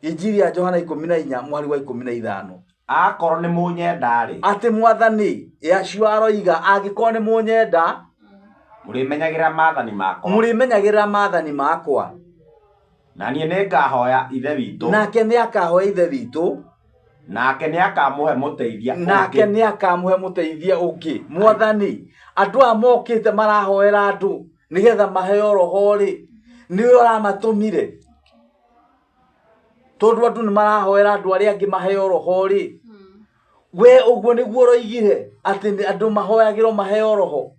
Injiri ya Johana 14 mweri wa 15. Akorwo nĩ mũnyenda rĩ, atĩ Mwathani Yahshua aroiga angĩkorwo nĩ mũnyenda, Mũrĩmenyagĩrĩra maathani makwa. Mũrĩmenyagĩrĩra maathani makwa. Na niĩ nĩngahoya Ithe witũ. Nake nĩakahoya Ithe witũ. Nake nĩakamũhe mũteithia ũngĩ. Nake nĩakamũhe mũteithia ũngĩ. Mwathani, andũ aya mokĩte marahoera andũ nĩgetha maheo roho-rĩ, nĩwe ũramatũmire? Tondũ andũ nĩ marahoera andũ arĩa angĩ maheo roho-rĩ, we ũguo nĩguo ũroigire atĩ andũ mahoyagĩrwo maheo roho?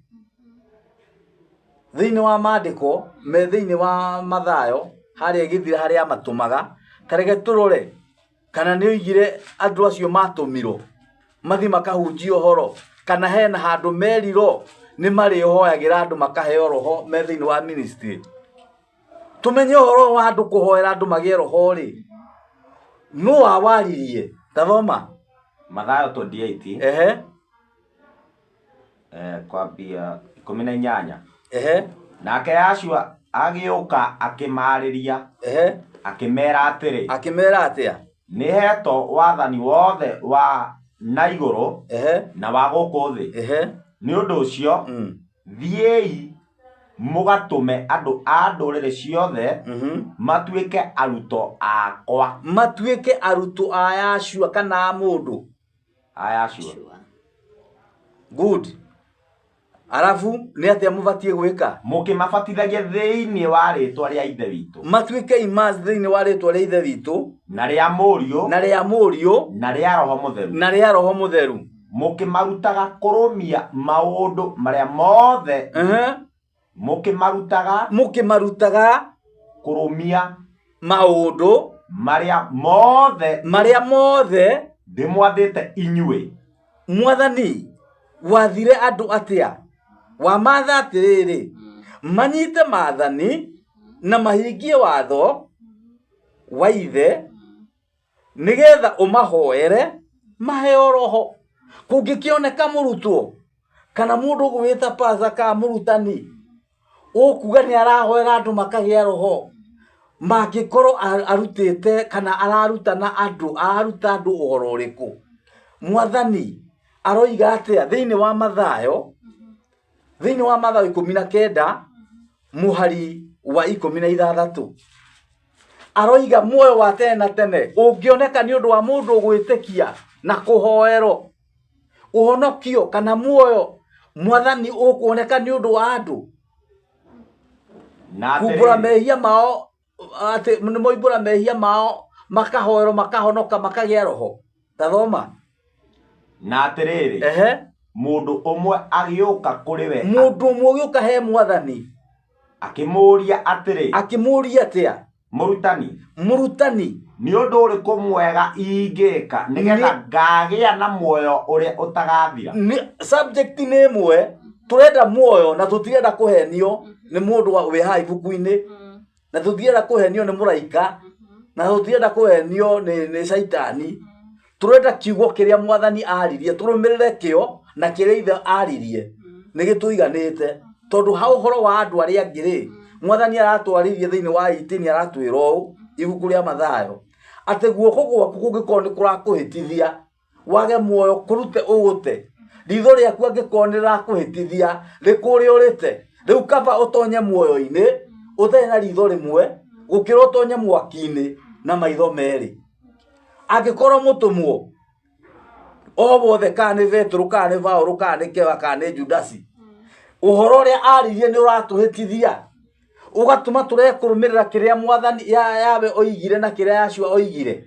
Thĩinĩ wa maandĩko me thĩinĩ wa Mathayo harĩa ĩgĩthira harĩa amatũmaga, ta reke tũrore kana nĩ oigire andũ acio matũmirwo mathiĩ makahunjie ũhoro, kana hena handũ merirwo nĩ marĩhoyagĩra andũ makaheo roho me thĩinĩ wa ministry. Tũmenye ũhoro wa andũ kũhoera andũ magĩe roho rĩ, nũ wawaririe? Ta thoma. Mathayo 28. Ehe. Kwambia 18. Ehe. Nake Yahshua agĩũka akĩmaarĩria, Ehe. akĩmeera atĩrĩ, Akĩmera atĩa? Nĩheetwo wathani wothe wa na igũrũ Ehe. na wa gũkũ thĩ. Ehe. Nĩ ũndũ ũcio, thiĩi mũgatũme andũ a ndũrĩrĩ ciothe matuĩke arutwo akwa. Matuĩke arutwo a Yahshua kana a mũndũ? A Yahshua. Good. Arabu nĩ atĩa mũbatiĩ gwĩka? Mũkĩmabatithagia thĩinĩ wa rĩĩtwa rĩa Ithe witũ. Matuĩke immersed thĩinĩ wa rĩĩtwa rĩa Ithe witũ. Na rĩa Mũriũ. Na rĩa Mũriũ. Na rĩa Roho Mũtheru. Na rĩa Roho Mũtheru. Mũkĩmarutaga kũrũmia maũndũ marĩa mothe. Mũkĩmarutaga. Mũkĩmarutaga. Kũrũmia. Maũndũ. Marĩa mothe. Marĩa mothe. Ndĩmwathĩte inyuĩ. Mwathani, wathire andũ atĩa? Wamatha atĩrĩrĩ, manyite maathani na mahingie watho wa Ithe, nĩgetha ũmahoere maheo roho. Kũngĩkĩoneka mũrutwo kana mũndũ ũgwĩta pastor kana mũrutani ũkuga nĩ arahoera andũ makagĩa roho, mangĩkorwo arutĩte kana ararutana andũ, araruta andũ ũhoro ũrĩkũ? Mwathani aroiga atĩa thĩinĩ wa Mathayo, thĩinĩ wa Mathayo 19 mũhari wa 16 aroiga muoyo wa tene na tene ũngĩoneka nĩ ũndũ wa mũndũ gwĩtĩkia na kũhoerwo ũhonokio kana muoyo mwathani ũkuoneka nĩ ũndũ wa andũ kumbũra mehia mao, atĩ nĩ moimbũra mehia mao makahoerwo makahonoka makagĩa roho. Ta thoma. Na atĩrĩrĩ, Ehe. mũndũ ũmwe agĩũka kũrĩ we, Mũndũ ũmwe ũgĩũka he mwathani, akĩmũũria atĩrĩ, akĩmũũria atĩa? Mũrutani, Mũrutani, nĩ ũndũ ũrĩkũ mwega ingĩka nĩgetha ngagĩa na muoyo ũrĩa ũtagathira? Nĩ subject nĩ ĩmwe, tũrenda muoyo na tũtirenda kũhenio nĩ mũndũ wĩ haha ibuku-inĩ, na tũtirenda kũhenio nĩ mũraika, na tũtirenda kũhenio nĩ caitani. Tũrenda kiugo kĩrĩa mwathani aririe, tũrũmĩrĩre kĩo na kĩrĩa ithe aririe nĩ gĩtũiganĩte. Tondũ ha ũhoro wa andũ arĩa angĩ rĩ, mwathani aratwarĩrie thĩinĩ wa itini, aratwĩra ũũ ibuku rĩa Mathayo atĩ guoko gwaku kũngĩkorwo nĩ kũrakũhĩtithia wage muoyo kũrute ũgũte, ritho rĩaku angĩkorwo nĩ rĩrakũhĩtithia rĩkũrĩ ũrĩte, rĩu kaba ũtonye muoyo-inĩ ũtarĩ na ritho rĩmwe gũkĩra ũtonye mwaki-inĩ na maitho merĩ. Angĩkorwo mũtũmwo o wothe, kana nĩ Petero, kana nĩ Paũlũ, kana nĩ Kefa, kana nĩ Judasi, ũhoro ũrĩa aririe nĩ ũratũhĩtithia ũgatũma tũrege kũrũmĩrĩra kĩrĩa mwathani Yawe oigire na kĩrĩa Yahshua oigire.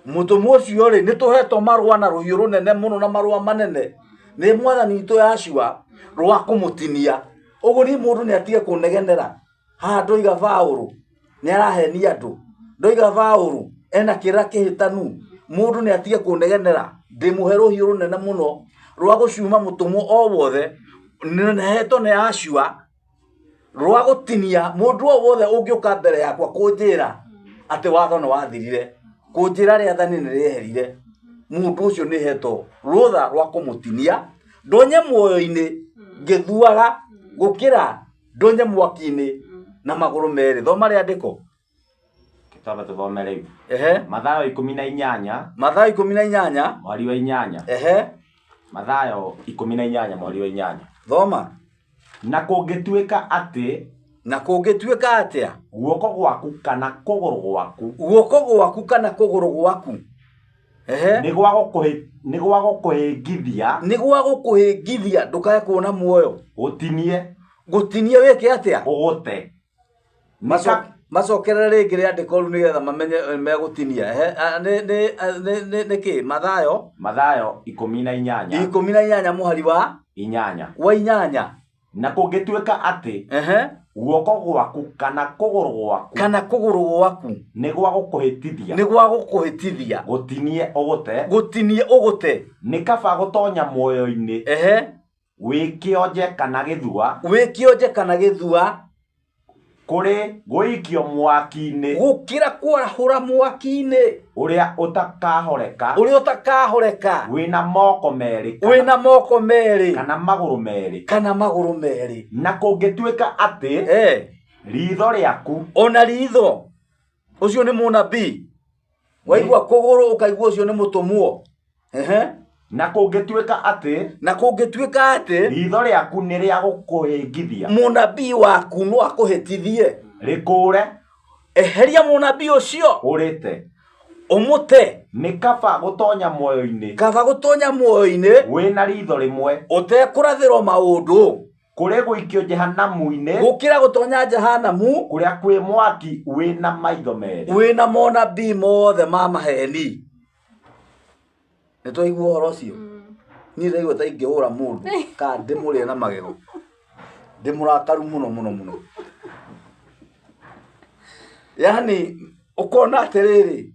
Mũtũmwo ũcio rĩ, nĩ tũhetwo marũa na rũhiũ rũnene mũno na marũa manene nĩ mwathani witũ Yahshua rwa kũmũtinia. Ũguo niĩ mũndũ nĩ atige kũnegenera haha. Ndoiga Paũlũ nĩ arahenia andũ, ndoiga Paũlũ ena kĩrĩra kĩhĩtanu, mũndũ nĩ atige kũnegenera. Ndĩmũhe rũhiũ rũnene mũno rwa gũcuma mũtũmwo o wothe hetwo nĩ Yahshua rwa gũtinia mũndũ o wothe ũngĩũka mbere yakwa kũnjĩra atĩ watho nĩ wathirire, kũnjĩra rĩathani nĩ rĩeherire, mũndũ ũcio nĩ hetwo rũtha rwa kũmũtinia ndonye muoyo-inĩ ngĩthuaga gũkĩra ndonye mwaki-inĩ na magũrũ merĩ. Thoma rĩandĩko. Twambe tũthome rĩu. Ehe. Mathayo 18. Mathayo 18. Mweri wa 8. Ehe. Mathayo 18 mweri wa 8. Thoma. Na kũngĩtuĩka atĩ Na kũngĩtuĩka atĩa? Guoko gwaku kana kũgũrũ gwaku Guoko gwaku kana kũgũrũ gwaku. Ehe. Nĩ gwa gũkũhĩngithia. Nĩ gwa gũkũhĩngithia ndũkae kuona muoyo. Gũtinie. Gũtinie wĩke atĩa? Ũgũte. Macokerere rĩngĩ rĩandĩko rĩu nĩgetha mamenye megũtinia. Ehe, nĩ kĩ? Mathayo? Mathayo 18. 18 mũhari wa? 8. Wa 8. Na kũngĩtuĩka atĩ Ehe. Guoko gwaku kana kũgũrũ gwaku kana kũgũrũ gwaku nĩ gwa gũkũhĩtithia. Nĩ gwa gũkũhĩtithia. Gũtinie ũgũte. Gũtinie ũgũte. Nĩ kaba gũtonya muoyo-inĩ. Ehe. Wĩ kĩonje kana gĩthua. Wĩ kĩonje kana gĩthua. Kũrĩ gũikio mwaki-inĩ. Gũkĩra kwarahũra mwaki-inĩ. Ũrĩa ũtakahoreka. Ũrĩa ũtakahoreka. Wĩna moko merĩ. Wĩna moko merĩ. Kana magũrũ merĩ. Kana magũrũ merĩ. Na kũngĩtuĩka atĩ ritho rĩaku. Ona ritho. Ũcio nĩ mũnabii. Waigua kũgũrũ ũkaigua ũcio nĩ mũtũmwo. Ehe. Na kũngĩtuĩka atĩ. Na kũngĩtuĩka atĩ. Ritho rĩaku nĩ rĩa gũkũhĩngithia. Mũnabii waku no akũhĩtithie. Rĩkũre. Eheria mũnabii ũcio. Ũrĩte. Ũmũte. Nĩ kaba gũtonya muoyo-inĩ. Kaba gũtonya muoyo-inĩ. Wĩna ritho rĩmwe. Ũtekũrathĩrwo maũndũ. Kũrĩ gũikio jehanamu-inĩ. Gũkĩra gũtonya jehanamu. Kũrĩa kwĩ mwaki wĩna maitho merĩ. Wĩna monabii mothe ma maheni. Nĩ twaigua ũhoro ũcio? Niĩ ndaigua ta ingĩhũra mũndũ kana ndĩmũrĩe na magego. Ndĩ mũrakaru mũno mũno mũno. Yaani ũkona atĩrĩrĩ,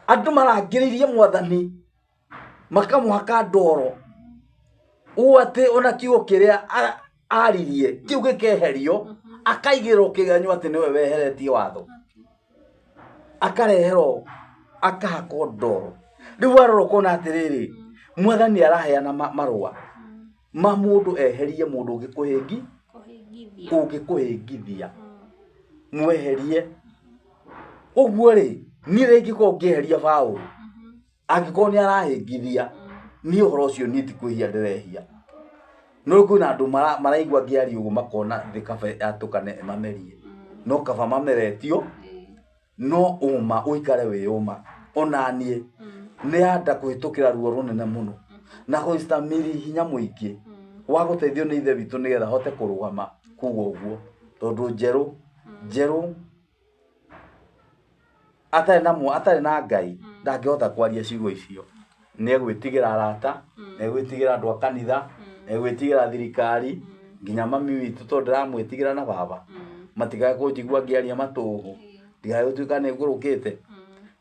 andũ marangĩrĩirie mwathani makamũhaka ndoro ũũ atĩ ona kiugo kĩrĩa aririe kĩu gĩkeherio, akaigĩrĩrwo kĩgenyo atĩ nĩwe weheretie watho, akareherwo akahakwo ndoro. Rĩu warora ũkona atĩrĩrĩ, mwathani araheana marũa ma mũndũ eherie mũndũ ũngĩkũhĩngithia, mweherie. Ũguo rĩ, niĩ rĩngĩkorwo ngĩeheria Paũlũ, angĩkorwo nĩ arahĩngithia, niĩ ũhoro ũcio niĩ ti kwĩhia ndĩrehia. No kwĩna andũ maraigua ngĩaria ũguo makona thĩ kaba yatũkane ĩmamerie. No kaba mameretio, no ũma ũikare wĩ ũma. Ona niĩ nĩ anda kũhĩtũkĩra ruo rũnene mũno na kũistamiri hinya mũingĩ wa gũteithio nĩ Ithe witũ nĩgetha hote kũrũgama kuga ũguo, tondũ njerũ atarĩ na atarĩ na Ngai ndangĩhota kwaria ciugo icio. Nĩ egwĩtigĩra arata, nĩ egwĩtigĩra andũ a kanitha, nĩ egwĩtigĩra thirikari, nginya mami witũ tondũ ndĩramwĩtigĩra na baba. Matikae kũnjigua ngĩaria matũhũ, ndikae gũtuĩka nĩ ngũrũkĩte.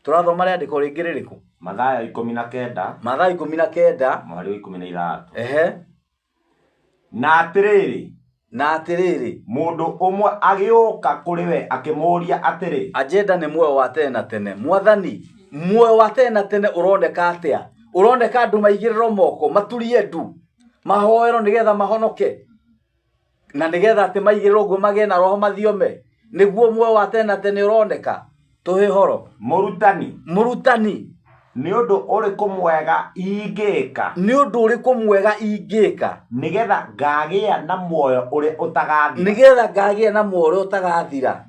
Tũrathoma rĩandĩko rĩngĩ rĩrĩkũ? Mathayo 19. Mathayo 19. Mũhari wa 16. Ehe. Na atĩrĩrĩ. Na atĩrĩrĩ. Mũndũ ũmwe agĩũka kũrĩ we akĩmũũria atĩrĩ. Agenda nĩ muoyo wa tene na tene. Mwathani, muoyo wa tene na tene ũroneka atĩa? Ũroneka andũ maigĩrĩrwo moko, maturie ndu, mahoerwo nĩgetha mahonoke. Na nĩgetha atĩ maigĩrĩrwo ũguo magĩe na roho mathiome. Nĩguo muoyo wa tene na tene ũroneka. Tũhe ũhoro. Mũrutani. Mũrutani. Nĩ ũndũ ũrĩkũ mwega ingĩka? Nĩ ũndũ ũrĩkũ mwega ingĩka? Nĩgetha ngagĩa na muoyo ũrĩa ũtagathira. Nĩgetha ngagĩa na muoyo ũrĩa ũtagathira.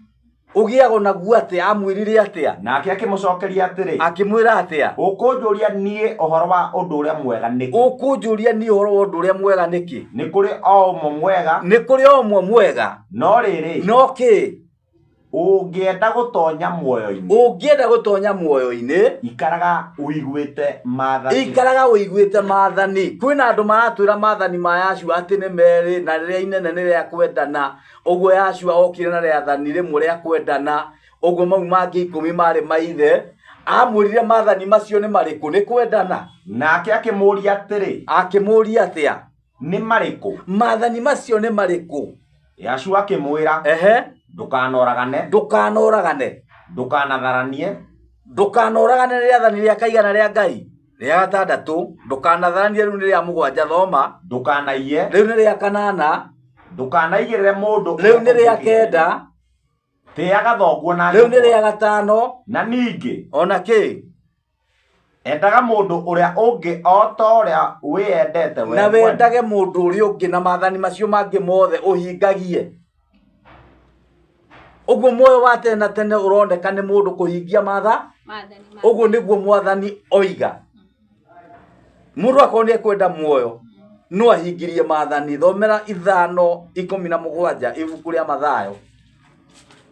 Ũgĩago naguo atĩa? Amwĩrire atĩa? Nake akĩmũcokeria atĩrĩ. Akĩmwĩra atĩa? Ũkũnjũria niĩ ũhoro wa ũndũ ũrĩa mwega nĩkĩ? Ũkũnjũria niĩ ũhoro wa ũndũ ũrĩa mwega nĩkĩ? Nĩ kũrĩ o ũmwe mwega. Nĩ kũrĩ o ũmwe mwega. No rĩrĩ. No kĩ? Ũngĩenda gũtonya muoyo-inĩ. Ũngĩenda gũtonya muoyo-inĩ. Ikaraga ũiguĩte maathani. Ikaraga ũiguĩte maathani. Kwĩna andũ maratwĩra maathani ma Yahshua atĩ nĩ merĩ na rĩrĩa inene nĩ rĩa kwendana. Ũguo Yahshua okire na rĩathani rĩmwe rĩa kwendana. Ũguo mau mangĩ 10 marĩ maithe. Amwĩrire maathani macio nĩ marĩkũ? Nĩ kwendana. Nake akĩmũũria atĩrĩ. Akĩmũũria atĩa? Nĩ marĩkũ? Maathani macio nĩ marĩkũ? Yahshua akĩmwĩra. Ehe. Ndũkanoragane. Ndũkanoragane. Ndũkanatharanie. Ndũkanoragane nĩ rĩathani rĩa kaigana rĩa Ngai. Rĩa gatandatũ. Ndũkanatharanie rĩu nĩ rĩa mũgwanja thoma. Ndũkanaiye. Rĩu nĩ rĩa kanana. Ndũkanaigĩrĩre mũndũ. Rĩu nĩ rĩa kenda. Tĩaga thoguo na Rĩu nĩ rĩa gatano. Na ningĩ. Ona kĩ? Endaga mũndũ ũrĩa ũngĩ o ta ũrĩa wĩyendete we Na mwene. wendage mũndũ ũrĩa ũngĩ na maathani macio mangĩ mothe ũhingagie. Ũguo muoyo wa tene na tene ũroneka nĩ mũndũ kũhingia matha. Maathani ma Ũguo nĩguo mwathani oiga. Mũndũ akorwo nĩ ekwenda muoyo no ahingirie maathani. Thomera 5:17 ibuku rĩa Mathayo,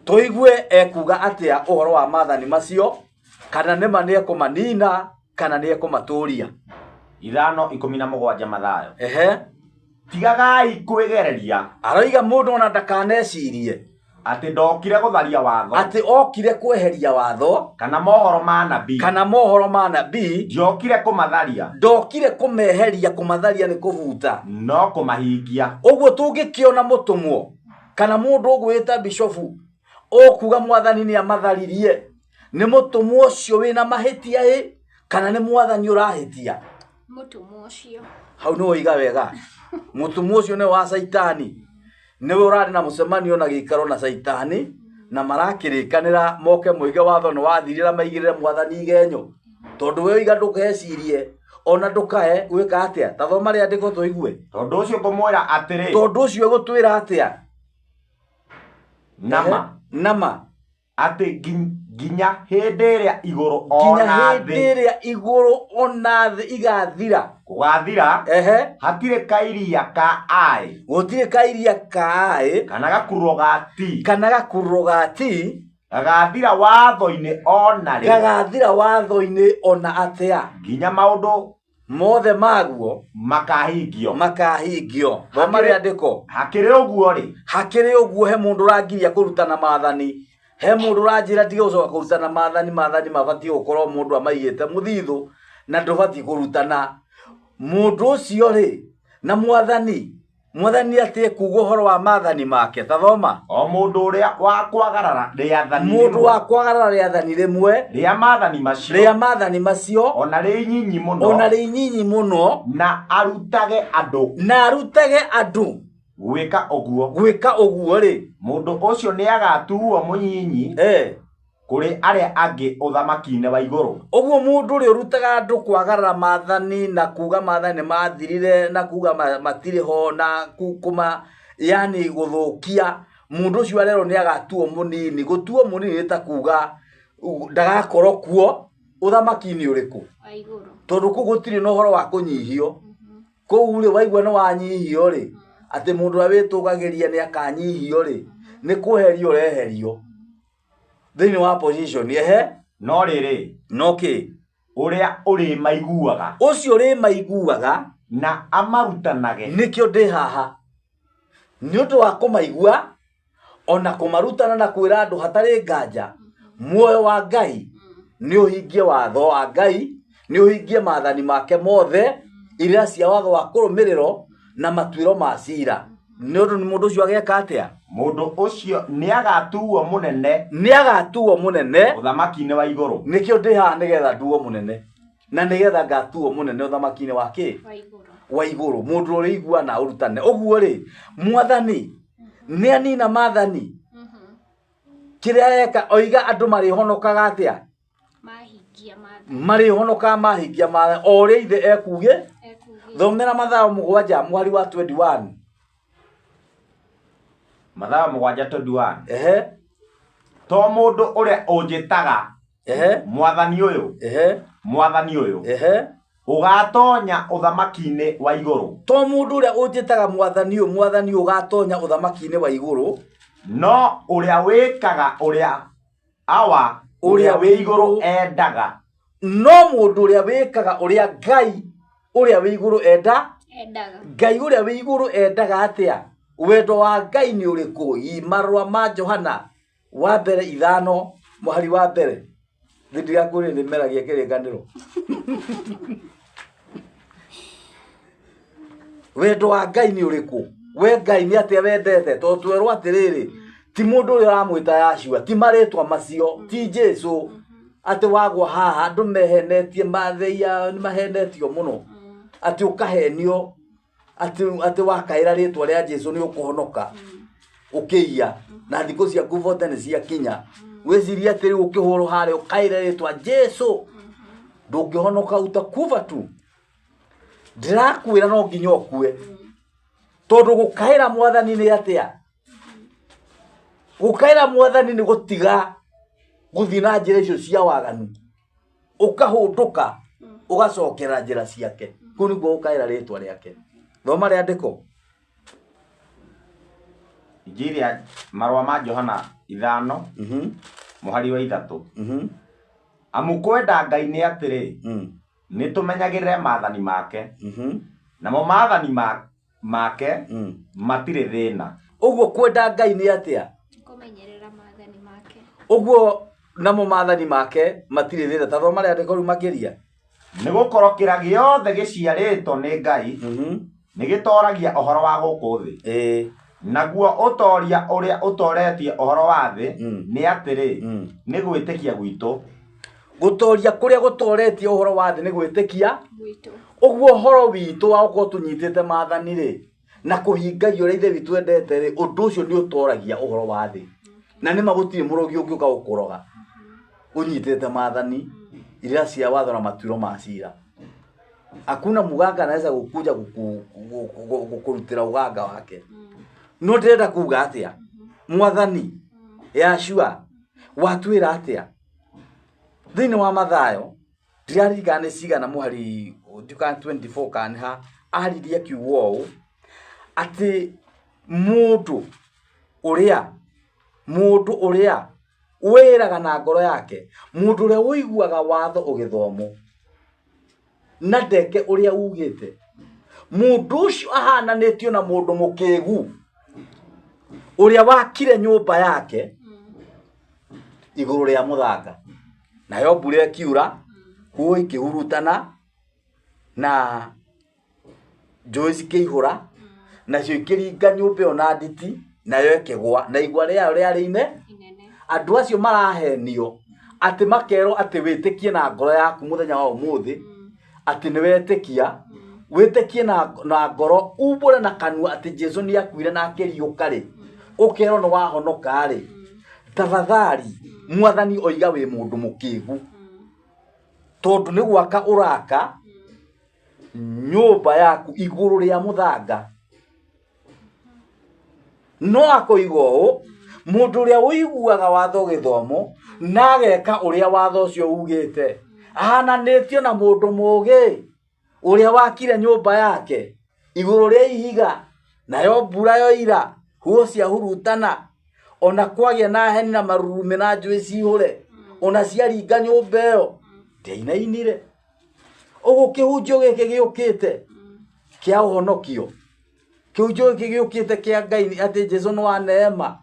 tũigue ekuga atĩa ũhoro wa maathani macio, kana nĩma nĩ ekũmanina kana nĩ ekũmatũria. 5:17 Mathayo. Ehe. Tigagai kwĩgereria Aroiga mũndũ ona ndakanecirie atĩ ndokire gũtharia watho atĩ okire kweheria watho kana mohoro ma nabii. Kana mohoro ma nabii. Ndiokire kũmatharia, Ndokire kũmeheria, kũmatharia nĩ kũbuta, no kũmahingia. Ũguo tũngĩkĩona mũtũmwo kana mũndũ ũgwĩta bishofu ũkuga mwathani nĩ amatharirie, nĩ mũtũmwo ũcio wĩna mahĩtia ĩ kana nĩ mwathani ũrahĩtia? Mũtũmwo ũcio. Hau nĩ woiga wega. Mũtũmwo ũcio nĩ wa Caitani, nĩwe ũrarĩ na mũcemanio na gĩikaro na Caitani, na marakĩrĩkanĩra moke moige watho nĩ wathirire na maigĩrĩre mwathani igenyo, tondũ we oiga ndũkecirie ona ndũkae gwĩka atĩa. Ta thoma rĩandĩko tũigue. Tondũ ũcio ngũmwĩra atĩrĩ, Tondũ ũcio egũtwĩra atĩa? Nama Nama atĩ nginya hĩndĩ ĩrĩa igũrũ nginya ona hĩndĩ thĩ ĩrĩa igũrũ ona thĩ igathira, gũgathira, ehe, hatirĩ kairia ka ai gũtirĩ kairia ka aĩ kana gakururo ga ti kana gakururo ga ti gagathira watho-inĩ ona rĩ gagathira watho-inĩ ona atĩa, nginya maũndũ mothe maguo makahingio. Makahingio. Thoma rĩandĩko. Hakĩrĩ ũguo rĩ, Hakĩrĩ ũguo, he mũndũ ũrangiria kũrutana maathani, he mũndũ ũranjĩra ndige gũcoka kũrutana maathani. Maathani mabatiĩ gũkorwo mũndũ amaigĩte mũthithũ na ndũbatiĩ kũrutana mũndũ ũcio rĩ. Na mwathani atĩ kuga ũhoro wa maathani make? Ta thoma. O mũndũ ũrĩa wa kwagarara rĩathani Mũndũ rĩmwe wa kwagarara rĩathani rĩmwe rĩa maathani macio rĩa maathani macio ona rĩ inyinyi mũno ona rĩ inyinyi mũno na arutage andũ na arutage andũ gwĩka ũguo, gwĩka ũguo rĩ, mũndũ ũcio nĩ agatuo mũnyinyi kũrĩ arĩa angĩ ũthamaki-inĩ wa igũrũ. Ũguo mũndũ ũrĩa ũrutaga andũ kwagarara maathani na kuga maathani nĩ mathirire na kuga matirĩ ho na kũma yani gũthũkia, mũndũ ũcio arerwo nĩ agatuo mũnini. Gũtuo mũnini nĩ ta kuga ndagakorwo kuo ũthamaki-inĩ ũrĩkũ? Wa igũrũ. Tondũ kũu gũtirĩ na ũhoro wa kũnyihio. Kũu rĩ, waigua nĩ wanyihio rĩ, atĩ mũndũ ũrĩa wĩtũgagĩria nĩ akanyihio rĩ, nĩ kweherio ũreherio thĩinĩ wa position. Ehe. No rĩrĩ, No kĩ? Ũrĩa ũrĩmaiguaga ũcio ũrĩmaiguaga na amarutanage, nĩkĩo ndĩ haha, nĩ ũndũ wa kũmaigua ona kũmarutana na kwĩra andũ hatarĩ nganja muoyo wa Ngai nĩ ũhingie watho wa Ngai, nĩ ũhingie maathani make mothe, irĩra cia watho wa kũrũmĩrĩrwo na matuĩro ma cira. Nĩ ũndũ mũndũ ũcio ageka atĩa? Mũndũ ũcio nĩ agatuo mũnene Nĩ agatuo mũnene ũthamaki-inĩ wa igũrũ. Nĩkĩo ndĩ haha, nĩgetha nduo mũnene na nĩgetha ngatuo mũnene ũthamaki-inĩ wa kĩ? Wa igũrũ. Wa igũrũ. Mũndũ ũrĩa igua na ũrutane ũguo rĩ, mwathani nĩ anina maathani. Kĩrĩa eka oiga andũ marĩhonokaga atĩa? Mahingia maathani. Marĩhonokaga mahingia maathani o ũrĩa ithe ekuge. Ekuugĩte. Thomera Mathayo 7 mũhari wa 21. Mathayo 7:21. Ehe. To mũndũ ũrĩa ũnjĩtaga "Mwathani ũyũ, Mwathani ũyũ," ũgatonya ũthamaki-inĩ wa igũrũ, To mũndũ ũrĩa ũnjĩtaga "Mwathani ũyũ, Mwathani ũyũ," ũgatonya ũthamaki-inĩ wa igũrũ, no ũrĩa wĩkaga ũrĩa Awa ũrĩa wĩ igũrũ endaga. No mũndũ ũrĩa wĩkaga ũrĩa Ngai ũrĩa wĩ igũrũ enda. Endaga. Ngai ũrĩa wĩ igũrũ endaga atĩa? Wendo wa Ngai nĩ ũrĩkũ? Marũa ma Johana wa mbere 5 mũhari wa mbere. Ndigakũrĩ nĩ meragia kĩrĩkanĩro. Wendo wa Ngai nĩ ũrĩkũ? We Ngai nĩ atĩa wendete? Tondũ twerwo atĩrĩrĩ, ti mũndũ ũrĩa ũramwĩta Yahshua, ti marĩtwa macio, ti Jesu atĩ wagwa haha andũ mehenetie matheia, nĩ mahenetio mũno atĩ ũkahenio atĩ wakaĩra rĩtwa rĩa Jesu nĩ ũkũhonoka, ũkĩiya na thikũ ciaku bote nĩ ciakinya. Wĩcirie atĩ rĩu ũkĩhũrwo harĩa ũkaĩre rĩtwa Jesu. Ndũngĩhonoka utakuva tu. Ndĩrakwĩra no nginya ũkue. Tondũ gũkaĩra mwathani nĩ atĩa? Gũkaĩra mwathani nĩ gũtiga gũthiĩ na njĩra icio cia waganu. Ũkahũndũka ũgacokera njĩra ciake. Kũu nĩkuo gũkaĩra rĩtwa rĩake. Thoma rĩandĩko. Injiri ya marũa ma Johana 5 mũhari wa 3. Amu kwenda Ngai nĩ atĩrĩ, nĩ tũmenyagĩrĩre maathani make, namo maathani make matirĩ thĩna. Ũguo kwenda Ngai nĩ atĩa? Kũmenyerera maathani make. Ũguo namo maathani make matirĩ thĩna. Ta thoma rĩandĩko rĩu makĩria. Nĩ gũkorwo kĩrĩa gĩothe gĩciarĩtwo nĩ Ngai nĩ gĩtooragia ũhoro wa gũkũ thĩ. Naguo ũtooria ũrĩa ũtooretie ũhoro wa thĩ nĩ atĩrĩ, nĩ gwĩtĩkia gwitũ. Gũtooria kũrĩa gũtooretie ũhoro wa thĩ nĩ gwĩtĩkia gwitũ. Ũguo ũhoro witũ wa gũkorwo tũnyitĩte maathani rĩ na kũhingagia ũrĩa Ithe witũ endete rĩ, ũndũ ũcio nĩ ũtooragia ũhoro wa thĩ. Na nĩ ma gũtirĩ mũrogi ũngĩũka gũkũroga ũnyitĩte maathani irĩra cia watho na matuĩro ma cira. Hakuna muganga anaweza gukuja gukurutira uganga wake. No ndĩrenda kuga atĩa? Mwathani Yahshua watwĩra atĩa? Thĩinĩ wa Mathayo ndĩraririkana nĩ cigana mũhari ndikana 24 kana ha aririe akiuga ũũ atĩ mũndũ ũrĩa wĩraga na ngoro yake, mũndũ ũrĩa ũiguaga watho ũgĩthomwo na ndeke ũrĩa ugĩte, mũndũ ũcio ahananĩtio na mũndũ mũkĩgu ũrĩa wakire nyũmba yake igũrũ rĩa mũthanga, nayo mbura ĩkiura, huho ikĩhurutana na njũĩ cikĩihũra, nacio ikĩringa nyũmba ĩyo na nditi, nayo ĩkĩgũa, na igwa rĩayo rĩarĩ inene. Andũ acio marahenio atĩ makerwo atĩ wĩtĩkie na ngoro yaku mũthenya wa ũmũthĩ, atĩ nĩ wetĩkia, wĩtĩkie na ngoro, umbũre na kanua atĩ Jesu nĩ akuire na akĩriũka rĩ, ũkerwo nĩ wahonoka rĩ, tafadhali mwathani oiga wĩ mũndũ mũkĩgu, tondũ nĩ gwaka ũraka nyũmba yaku igũrũ rĩa mũthanga. No akoiga ũũ, mũndũ ũrĩa ũiguaga watho gĩthomo na ageka ũrĩa watho ũcio ugĩte, ahananĩtio na mũndũ mũũgĩ ũrĩa wakire nyũmba yake igũrũ rĩa ihiga, nayo mbura yoira, huho ciahurutana, ona kwagĩa na heni na marurumĩ na njũĩ cihũre, ona ciaringa nyũmba ĩyo ndĩainainire. Ũguo kĩhunjio gĩkĩ gĩũkĩte kĩa ũhonokio, kĩhunjio gĩkĩ gĩũkĩte kĩa Ngai atĩ Jesu nĩ wa neema,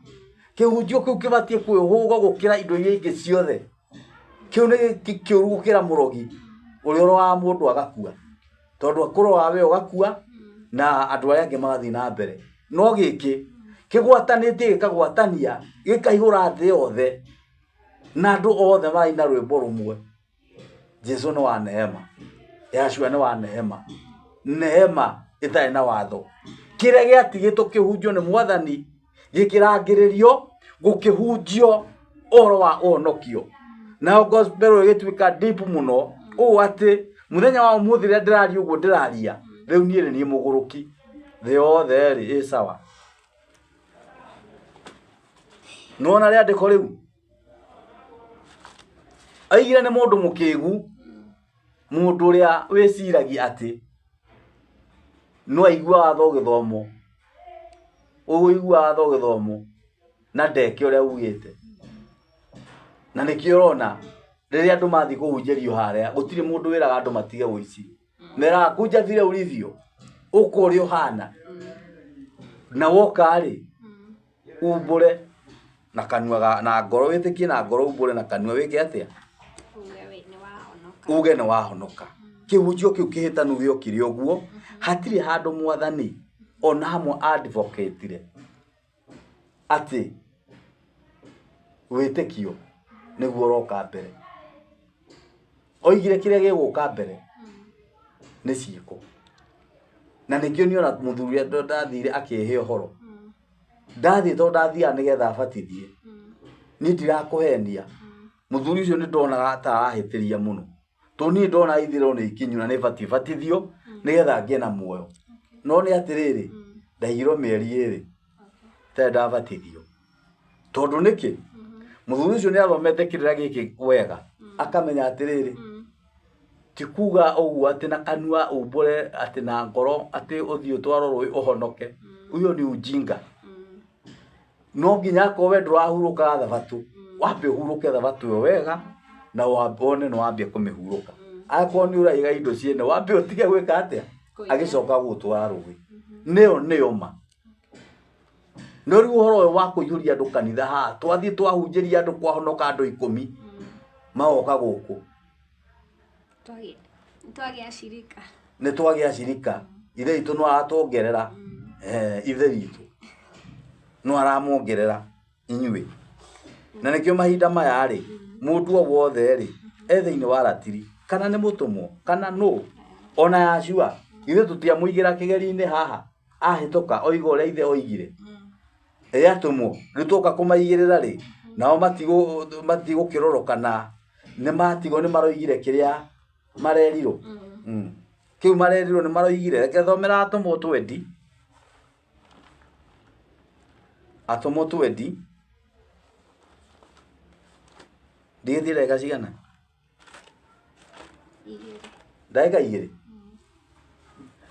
kĩhunjio kĩu kĩbatiĩ kwĩhũgwo gũkĩra indo iria ingĩ ciothe. Kĩu nĩ kĩũru gũkĩra mũrogi ũrĩa ũrogaga mũndũ agakua, tondũ akũrogaga we ũgakua na andũ arĩa angĩ magathiĩ na mbere. No gĩkĩ kĩgwatanĩtie gĩkagwatania gĩkaihũra thĩ yothe, na andũ othe maraina rwĩmbo rũmwe, Jesu nĩ wa neema, Yahshua nĩ wa neema, neema ĩtarĩ na watho. Kĩrĩa gĩatigĩtwo kĩhunjio nĩ mwathani gĩkĩrangĩrĩrio gũkĩhunjio ũhoro wa ũhonokio. Nayo gospel ĩgĩtuĩka deep mũno ũũ atĩ mũthenya wa ũmũthĩ rĩrĩa ndĩraria ũguo ndĩraria, rĩu niĩ nĩ niĩ mũgũrũki, thĩ yothe rĩ ĩ sawa. Nĩwona rĩandĩko rĩu? Aigire nĩ mũndũ mũkĩgu, mũndũ ũrĩa wĩciragia atĩ no aigua watho ũgĩthomwo, ũigua watho ũgĩthomwo na ndeke ũrĩa ugĩte. Na nĩkĩo ũrona rĩrĩa andũ mathiĩ kũhunjĩrio harĩa, gũtirĩ mũndũ wĩraga andũ matige ũici. Meraga kunja vile ulivyo, ũka ũrĩa ũhana, na woka rĩ umbũre na kanua na ngoro, wĩtĩkie na ngoro, umbũre na kanua wĩke atĩa? Uge nĩ wahonoka. Kĩhunjio kĩu kĩhĩtanu gĩokire ũguo, hatirĩ handũ mwathani ona hamwe advocate-ire atĩ wĩtĩkio nĩguo ũroka mbere. Oigire kĩrĩa gĩgũka mbere nĩ ciĩko. Na nĩkĩo niĩ ona mũthuri ũrĩa ndathire akĩhe ũhoro, ndathiĩ tondũ ndathiaga nĩgetha abatithie, niĩ ndirakũhenia, mũthuri ũcio nĩ ndonaga ta arahĩtĩria mũno, Tondũ niĩ ndona ithirĩro nĩ ikinyu na nĩ batiĩ batithio nĩgetha ngĩe na muoyo. No nĩ atĩrĩrĩ, ndaigirwo mĩeri ĩrĩ itarĩ ndabatithio. Tondũ nĩkĩ? Mũthuri ũcio nĩ athomete kĩrĩra gĩkĩ wega, akamenya atĩrĩrĩ, ti kuga ũguo atĩ na kanua umbũre atĩ na ngoro atĩ ũthiĩ ũtwarwo rũĩ ũhonoke. Ũyũ nĩ ujinga. No nginya akorwo we ndũrahurũkaga thabatũ, wambe ũhurũke thabatũ ĩyo wega na wone nĩ wambia kũmĩhurũka. Angĩkorwo nĩ ũraiga indo ciene, wambe ũtige gwĩka atĩa? Agĩcoka gũgũtwara rũĩ. Nĩyo nĩyo ma. No rĩu ũhoro ũyũ wa kũiyũria andũ kanitha haha, twathiĩ twahunjĩria andũ kwahonoka andũ ikũmi, magoka gũkũ. Twagĩa cirika. Nĩ twagĩa cirika. Ithe witũ no aratuongerera. Ithe witũ no aramuongerera inyuĩ. Na nĩkĩo mahinda maya rĩ, mũndũ o wothe rĩ, e thĩinĩ wa ratiri, kana nĩ mũtũmwo, kana nũ, ona Yahshua, ithuĩ tũtiamũigĩra kĩgeri-inĩ haha, ahĩtũka oiga ũrĩa ithe oigire. Ĩ atũmwo, rĩu twoka kũmaigĩrĩra rĩ, nao matigũkĩrorwo kana nĩ matigwo nĩ maroigire kĩrĩa marerirwo. Kĩu marerirwo nĩ maroigire. Reke thomera atũmwo twendi. Atũmwo twendi. Ndigĩtie ndagĩka cigana? Ndagĩka igĩrĩ?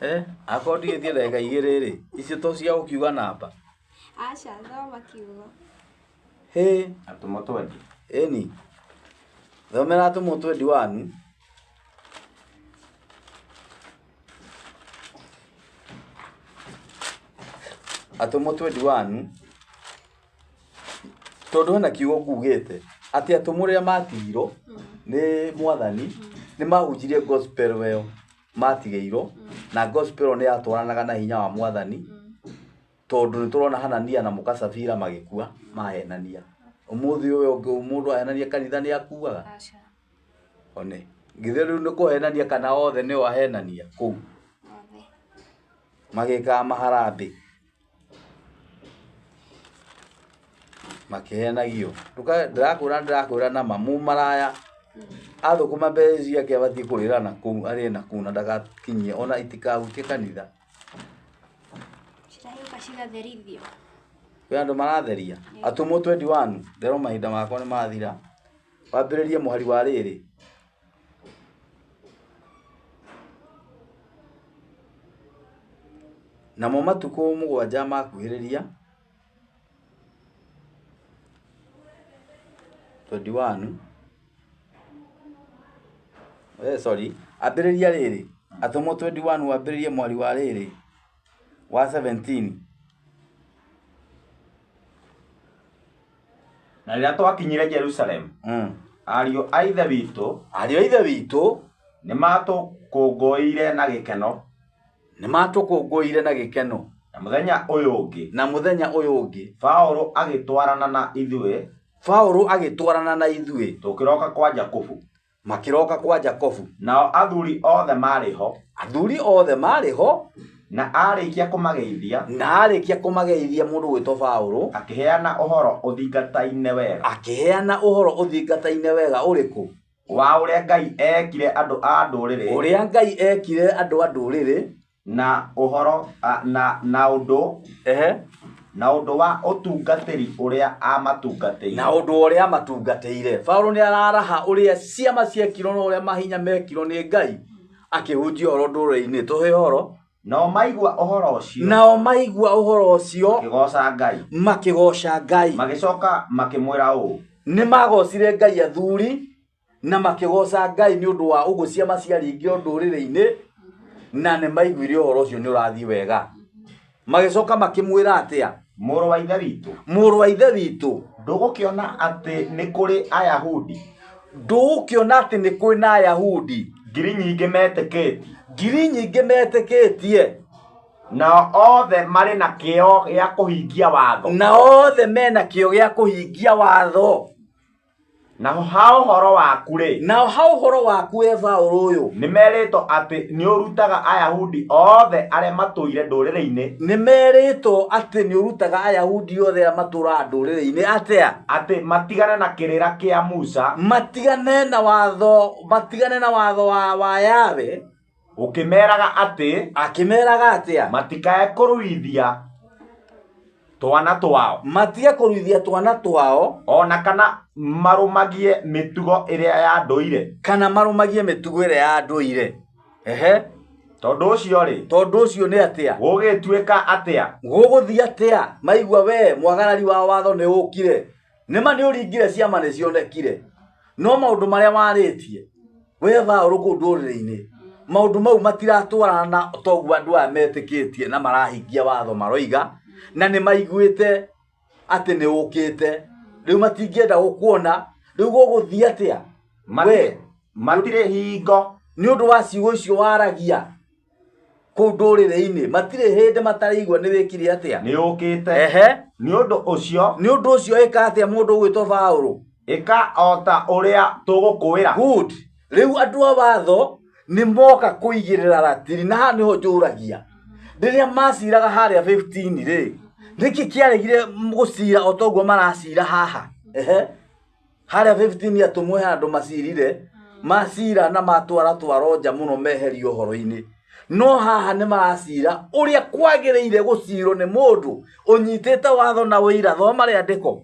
Eh, akorwo ndigĩtie ndagĩka igĩrĩ rĩ, icio to cia gũkiuga namba. Aca, thoma kiugo. Hĩ. Atũmwo twendi. Ĩni. Thomera atũmwo twendi wanu. Atũmwo twendi wanu. Tondũ hena kiugo ngugĩte atĩ atũmwo rĩrĩa matigirwo nĩ mwathani nĩ mahunjirie gospel ĩyo matigĩirwo na gospel ĩyo nĩ yatwaranaga na hinya wa mwathani tondũ nĩ tũrona Hanania na mũka Safira magĩkua mahenania. Ũmũthĩ ũyũ mũndũ ahenania kanitha nĩ akuaga? One, githĩ rĩu nĩ kũhenania kana othe nĩo ahenania kũu? Magĩkaga maharambĩ. Makĩhenagio. Ndĩrakwĩra ndĩrakwĩra nama mũmaraya athũkũma mbeca ciake abatiĩ kũrĩra na kũu arĩe na kũu na ndagakinyie ona itikahutie kanitha. Cirahiũka cigatherithio. Kwĩ andũ maratheria. Atũmwo 21 nderwo mahinda makwa nĩ mathira. Wambĩrĩrie mũhari wa rĩrĩ. Namo matukũ mũgwanja makuhĩrĩria, 21, eh, sorry, ambĩrĩria rĩrĩ, atũmwo 21 wambĩrĩrie mweri wa rĩrĩ, wa 17. Na rĩrĩa twakinyire Jerusalemu, ariũ a Ithe witũ Ariũ a Ithe witũ nĩmatũkũngũĩire na gĩkeno. Nĩmatũkũngũĩire na gĩkeno. Na mũthenya ũyũ ũngĩ, Na mũthenya ũyũ ũngĩ, Paũlũ agĩtwarana na ithuĩ, Paũlũ agĩtwarana na ithuĩ, tũkĩroka kwa Jakubu. Makĩroka kwa Jakubu. Nao athuri othe maarĩ ho. Athuri othe maarĩ ho. Na aarĩkia kũmageithia, Na aarĩkia kũmageithia mũndũ gwĩtwo Paũlũ, akĩheana ũhoro ũthingataine wega. Akĩheana ũhoro ũthingataine wega ũrĩkũ? Wa ũrĩa Ngai eekire andũ a ndũrĩrĩ. Ũrĩa Ngai eekire andũ a ndũrĩrĩ. Na ũhoro na na ũndũ na ũndũ wa ũtungatĩri ũrĩa amatungatĩire. Na ũndũ ũrĩa amatungatĩire. Paũlũ nĩ araraha ũrĩa ciama ciekirwo na ũrĩa mahinya mekirwo nĩ Ngai akĩhunjia ũhoro ndũrĩrĩ-inĩ. Tũhe ũhoro. Nao maigua ũhoro ũcio. Nao maigua ũhoro ũcio. Makĩgooca Ngai. Makĩgooca Ngai. Magĩcoka makĩmwĩra ũũ. Nĩ magocire Ngai athuri na makĩgooca Ngai nĩ ũndũ wa ũguo ciama ciaringirwo ndũrĩrĩ-inĩ na nĩ maiguire ũhoro ũcio nĩ ũrathiĩ wega. Magĩcoka makĩmwĩra atĩa? Mũrũ wa Ithe witũ. Mũrũ wa Ithe witũ. Ndũgũkĩona atĩ nĩ kũrĩ Ayahudi. Ndũgũkĩona atĩ nĩ kũrĩ na Ayahudi. Ngiri nyingĩ metĩkĩtie. Ngiri nyingĩ metĩkĩtie. Nao othe marĩ na kĩyo gĩa kũhingia watho. Nao othe mena kĩyo gĩa kũhingia watho. Naho ha ũhoro waku rĩ, Nao ha ũhoro waku we Paũlũ ũyũ, nĩ merĩtwo atĩ nĩ ũrutaga Ayahudi othe arĩa matũire ndũrĩrĩ-inĩ nĩ merĩtwo atĩ nĩ ũrutaga Ayahudi othe arĩa matũraga ndũrĩrĩ-inĩ atĩa? Atĩ matigane na kĩrĩra kĩa Musa, matigane na watho, matigane na watho wa Yahweh, ũkĩmeraga atĩ akĩmeraga atĩa? Matikae kũruithia twana twao, matige kũruithia twana twao, ona kana marũmagie mĩtugo ĩrĩa ya ndũire. Kana marũmagie mĩtugo ĩrĩa ya ndũire. Ehe. Tondũ ũcio rĩ, tondũ ũcio nĩ atĩa? Gũgĩtuĩka atĩa? Gũgũthiĩ atĩa? Maigua we mwagarari wa watho nĩ ũkire, nĩma nĩ ũringire ciama nĩ cionekire, no maũndũ marĩa warĩtie we Paũlũ kũu ndũrĩrĩ-inĩ, maũndũ mau matiratwarana na toguo andũ aya metĩkĩtie na marahingia watho maroiga, na nĩ maiguĩte atĩ nĩ ũkĩte, rĩu matingĩenda gũkuona, rĩu gũgũthiĩ atĩa? We matirĩ hingo nĩ ũndũ wa ciugo icio waragia kũu ndũrĩrĩ-inĩ, matirĩ hĩndĩ mataraigua nĩ wĩkire atĩa? Nĩ ũkĩte. Ehe. Nĩ ũndũ ũcio, nĩ ũndũ ũcio ĩka atĩa mũndũ ũgwĩtwo Paũlũ? Ĩka o ta ũrĩa tũgũkwĩra. Good. Rĩu andũ a watho nĩ moka kũigĩrĩra ratiri, na haha nĩho njũragia, rĩrĩa maciraga harĩa 15 rĩ, nĩkĩ kĩaregire gũcira o toguo maracira haha? Ehe. Harĩa 15 atũmwo he andũ macirire, macira na matwara twaro nja mũno meherio ũhoro-inĩ, no haha nĩ maracira ũrĩa kwagĩrĩire gũcirwo nĩ mũndũ ũnyitĩte watho na ũira. Thoma rĩandĩko.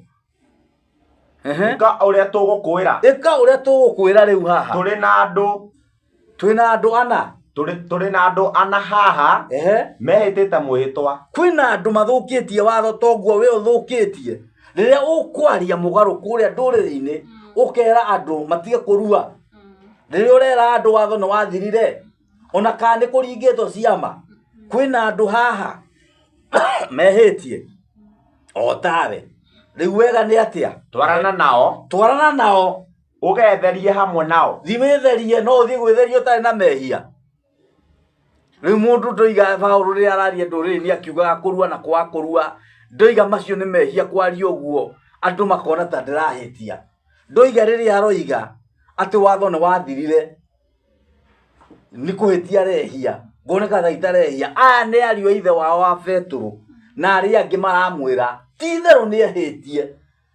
Ehe. Ĩka ũrĩa tũgũkwĩra. Ĩka ũrĩa tũgũkwĩra rĩu haha. Tũrĩ na andũ, twĩna andũ ana, tũrĩ na andũ ana haha. Ehe. Mehĩtĩte mwĩhĩtwa. Kwĩna andũ mathũkĩtie watho toguo we ũthũkĩtie. Rĩrĩa ũkwaria mũgarũ kũrĩa ndũrĩrĩ-inĩ, ũkera andũ matige kũrua, rĩrĩa ũrera andũ watho nĩ wathirire, ona kana nĩ kũringĩtwo ciama, kwĩna andũ haha mehĩtie o tawe. Rĩu wega nĩ atĩa? Twarana nao, twarana nao, ũgetherie hamwe nao. Thiĩ wĩtherie, no ũthiĩ gwĩtheria ũtarĩ na mehia. Rĩu mũndũ ndoiga Paũlũ rĩrĩa araria ndũrĩrĩ-inĩ akiugaga kũrua na kwaga kũrua, ndoiga macio nĩ mehia kwaria ũguo andũ makona ta ndĩrahĩtia. Ndoiga rĩrĩa aroiga atĩ watho nĩ wathirire nĩ kũhĩtia arehia, ngoneka ta itarehia. Aya nĩ ariũ a ithe wao wa Betũrũ na arĩa angĩ maramwĩra ti itherũ nĩ ehĩtie,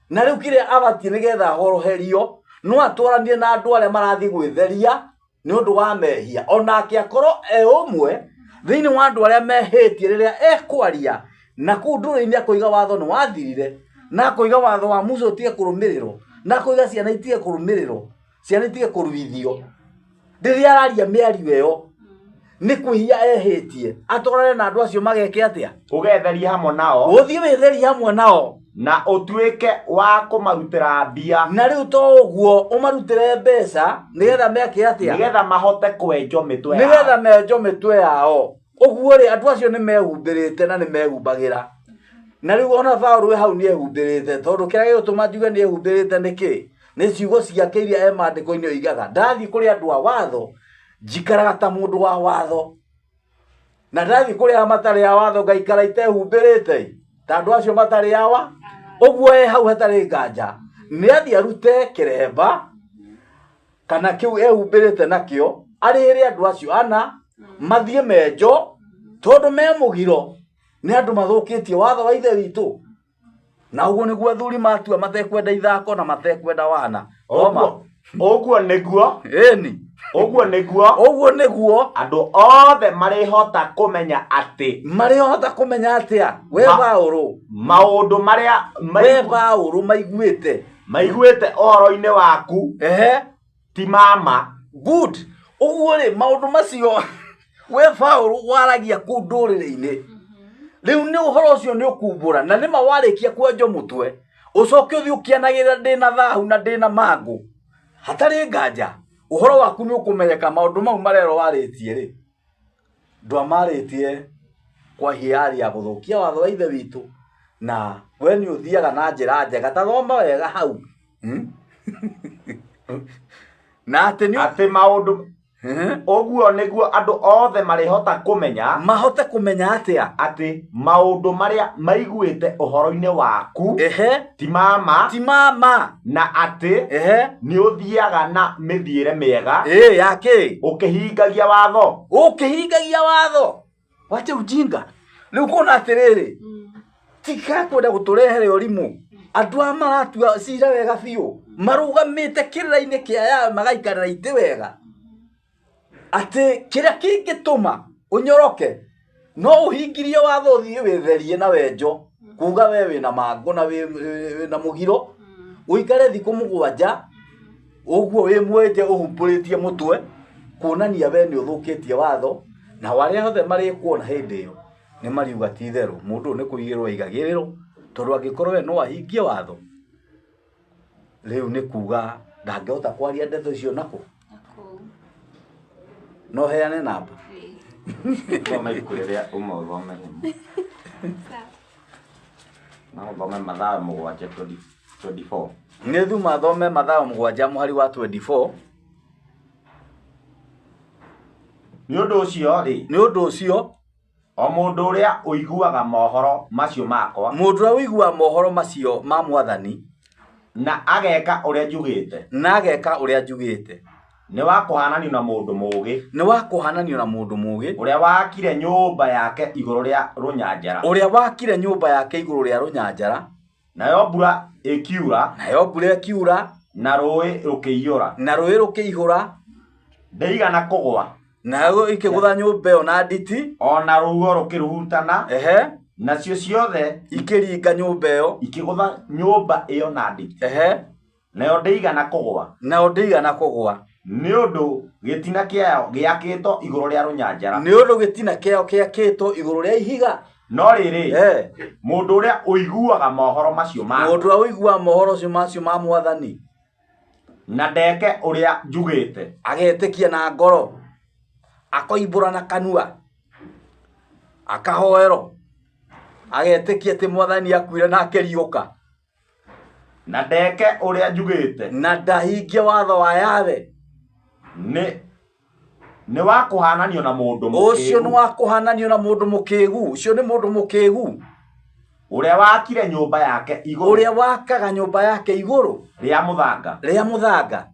na rĩu kĩrĩa abatiĩ nĩgetha ahoroherio no atwaranie na andũ arĩa marathiĩ gwĩtheria nĩ ũndũ wa mehia, onake akorwo e ũmwe thĩinĩ wa andũ arĩa mehĩtie. Rĩrĩa ekwaria na kũu ndũrĩrĩ-inĩ akoiga watho nĩ wathirire, na akoiga watho wa Musa ũtige kũrũmĩrĩrwo, na akoiga ciana itige kũrũmĩrĩrwo, ciana itige kũruithio, rĩrĩa araria mĩario ĩyo nĩ kwĩhia ehĩtie, atwarane na andũ acio mageke atĩa? Ũgetherie hamwe nao, ũthiĩ wĩtherie hamwe nao, na ũtuĩke wa kũmarutĩra mbia, na rĩu to ũguo ũmarutĩre mbeca nĩgetha meke atĩa? Nĩgetha mahote kwenjwo mĩtwe yao, nĩgetha menjwo mĩtwe yao. Ũguo rĩ, andũ acio nĩ mehumbĩrĩte na nĩ mehumbagĩra, na rĩu ona Paũlũ we hau nĩ ehumbĩrĩte, tondũ kĩrĩa gĩgũtũma njuge nĩ ehumbĩrĩte nĩ kĩ? Nĩ ciugo ciake iria e maandĩko-inĩ oigaga, ndathiĩ kũrĩ andũ a watho njikaraga ta mũndũ wa watho, na ndathiĩ kũrĩ arĩa matarĩ a watho ngaikara itehumbĩrĩte ta andũ acio matarĩ awa. Ũguo e hau hatarĩ nganja nĩ athiĩ arute kĩremba kana kĩu ehumbĩrĩte nakĩo, arĩhĩre andũ acio ana mathiĩ menjo, tondũ me mũgiro nĩ andũ mathũkĩtie watho wa ithe witũ. Na ũguo nĩguo athuri matua, matekwenda ithako na matekwenda wana. Thoma. Ũguo nĩguo, ĩni, ũguo nĩguo, ũguo nĩguo andũ othe marĩhota kũmenya atĩ, marĩhota kũmenya atĩa? We Paũlũ, maũndũ marĩa we Paũlũ maiguĩte, maiguĩte ũhoro-inĩ waku, ehe, ti mama. Good. Ũguo rĩ, maũndũ macio we Paũlũ waragia kũu ndũrĩrĩ-inĩ, rĩu nĩ ũhoro ũcio nĩ ũkumbũra, na nĩma warĩkia kwenjwo mũtwe ũcoke ũthiĩ ũkĩanagĩrĩra ndĩna thahu na ndĩna mangũ, hatarĩ nganja ũhoro waku nĩ ũkũmenyeka. Maũndũ mau marerwo warĩtie rĩ, ndwamarĩtie kwa hiari ya gũthũkia watho wa ithe witũ, na we nĩ ũthiaga na njĩra njega. Ta thoma wega hau. Na atĩ nĩ atĩ maũndũ Ũguo nĩguo andũ othe marĩhota kũmenya mahote kũmenya atĩa atĩ maũndũ marĩa maiguĩte ũhoro-inĩ waku ehe ti mama ti mama na atĩ ehe nĩ ũthiaga na mĩthiĩre mĩega ĩ yakĩ ũkĩhingagia watho. Ũkĩhingagia watho. Wache ujinga. Rĩu kuona atĩrĩrĩ tiga kwenda gũtũrehere ũrimũ. Andũ aya maratua cira wega biũ marũgamĩte kĩrĩra-inĩ kĩa Yahweh magaikarĩra itĩ wega atĩ kĩrĩa kĩngĩtũma ũnyoroke no ũhingirie watho ũthiĩ wĩtherie na wenjo kuga we wĩna mangũ na wĩna mũgiro ũikare thikũ 7 ũguo wĩ mwenje ũhumbũrĩtie mũtwe kuonania we nĩ ũthũkĩtie watho na arĩa othe marĩkuona hĩndĩ ĩyo nĩ mariuga ti itherũ mũndũ ũyũ nĩ kũigĩrwo aigagĩrĩrwo tondũ angĩkorwo we no ahingie watho rĩu nĩ kuga ndangĩhota kwaria ndeto icio nakũ no heane namba. Thoma ibuku rĩrĩa ũmwe ũthome rĩmwe. No ũthome Mathayo 7:24. Nĩ thuma thome Mathayo 7 mũhari wa 24. Nĩ ũndũ ũcio rĩ, nĩ ũndũ ũcio o mũndũ ũrĩa ũiguaga mohoro macio makwa mũndũ ũrĩa ũiguaga mohoro macio ma mwathani na ageka ũrĩa njugĩte na ageka ũrĩa njugĩte nĩ wa kũhananio na mũndũ mũũgĩ nĩ wa kũhananio na mũndũ mũũgĩ ũrĩa wakire nyũmba yake igũrũ rĩa rũnyanjara ũrĩa wakire nyũmba yake igũrũ rĩa rũnyanjara nayo mbura ĩkiura nayo mbura ĩkiura na rũĩ rũkĩiyũra na rũĩ rũkĩihũra ndĩigana kũgũa nayo ikĩgũtha nyũmba ĩyo na nditi ona rũhuho rũkĩrurutana ehe nacio ciothe ikĩringa nyũmba ĩyo ikĩgũtha nyũmba ĩyo na nditi ehe nayo ndĩigana kũgũa nayo ndĩigana kũgũa nĩ ũndũ gĩtina kĩayo gĩakĩtwo igũrũ rĩa rũnyanjara nĩ ũndũ gĩtina kĩayo gĩakĩtwo igũrũ rĩa ihiga no rĩrĩ mũndũ ũrĩa ũiguaga mohoro macio ma mũndũ ũrĩa ũiguaga mohoro macio ma mwathani na ndeke ũrĩa njugĩte agetĩkia na ngoro akoimbũra na kanua akahoerwo agetĩkia atĩ mwathani akuire na akĩriũka na ndeke ũrĩa njugĩte na ndahingie watho wa Yahweh nĩ wa kũhananio na mũndũ mũkĩgu ũcio nĩ wa kũhananio na mũndũ mũkĩgu ũcio nĩ mũndũ mũkĩgu ũrĩa wakire nyũmba yake igũrũ ũrĩa wakaga nyũmba yake igũrũ rĩa mũthanga rĩa mũthanga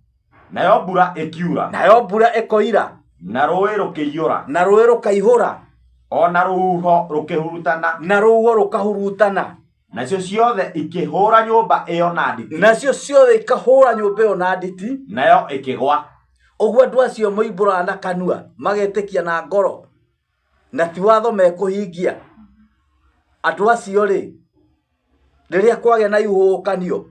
nayo mbura ĩkiura nayo mbura ĩkoira na rũĩ rũkĩiyũra na rũĩ rũkaihũra ona rũhuho rũkĩhurutana na rũhuho rũkahurutana nacio ciothe ikĩhũra nyũmba ĩyo na nditi nacio ciothe ikahũra nyũmba ĩyo na nditi nayo ĩkĩgwa ũguo andũ acio moimbũraga na kanua magetĩkia na ngoro na ti watho mekũhingia andũ acio rĩ rĩrĩa kwagĩa na ihuhũkanio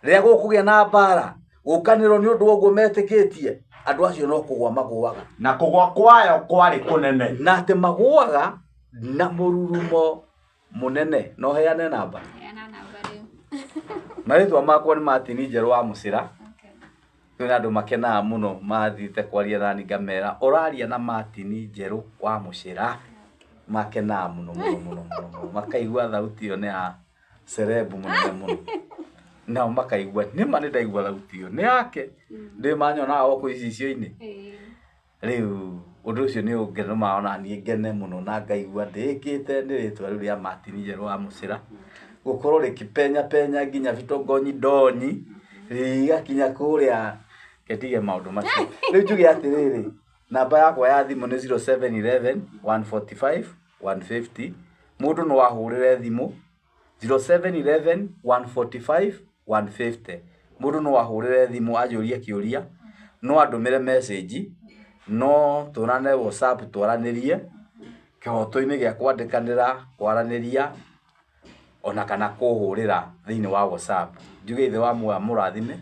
rĩrĩa gũkũgĩa na mbara gũkanĩrwo nĩ ũndũ wa ũguo metĩkĩtie andũ acio no kũgwa magũaga na kũgwa kwayo kwarĩ kũnene na atĩ magũaga na mũrurumo mũnene. No heane namba. Heana namba rĩu. Marĩtwa makwa nĩ Martin Njerũ wa Mũcĩra. Kwĩna andũ makenaga mũno mathiĩte kwaria nani ngamera ũraria na Martin Njerũ wa Mũcĩra makenaga mũno mũno mũno mũno makaigua thauti ĩyo nĩ ya cerebu mũnene mũno nao makaigua nĩma nĩ ndaigua thauti ĩyo nĩ yake ndĩ manyonaga o kũu icicio-inĩ rĩu ũndũ ũcio nĩ ũngenũmaga ona niĩ ngene mũno na ngaigua ndĩkĩte nĩ rĩtwa rĩu rĩa Martin Njerũ wa Mũcĩra gũkorwo rĩkĩpenya penya nginya vitongonyi ndonyi rĩgakinya kũrĩa ketige maũndũ macio. Rĩu njuge atĩrĩrĩ namba yakwa ya thimũ nĩ 0711 145 150 mũndũ no ahũrĩre thimũ 0711 145 150 mũndũ no ahũrĩre thimũ anjũrie kĩũria no andũmĩre message no tũrane WhatsApp twaranĩrie kĩhoto-inĩ gĩa kwandĩkanĩra kwaranĩria ona kana kũhũrĩra thĩinĩ wa WhatsApp. Njuge ithe wa muoyo amũrathime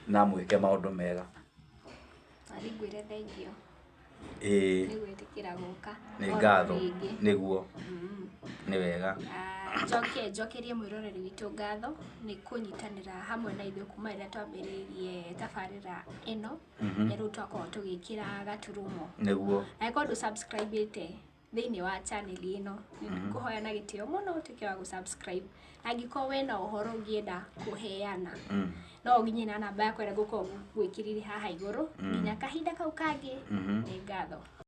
na mwĩke maũndũ mega. Nathi ngwĩre thengiũ. Ĩĩ. Nĩ gwĩtĩkĩra gũka. Nĩ ngatho. Nĩguo. Nĩ wega. Njokerie mwĩroreri witũ ngatho nĩ kũnyitanĩra hamwe na ithuĩ kuma rĩrĩa twambĩrĩirie tabarĩra ĩno ya rĩu twakorwo tũgĩkĩra gaturumo. Nĩguo. Na angĩkorwo ndũ subscribe-ĩte thĩinĩ wa channel ĩno nĩngũhoya na gĩtĩo mũno ũtuĩke wa gũ-subscribe. Angĩkorwo wĩna ũhoro ũngĩenda kũheana No ũnginyie na namba yakwa ĩrĩa ngũkorwo ngwĩkĩrĩire haha igũrũ. Nginya kahinda kau kangĩ, nĩ ngatho.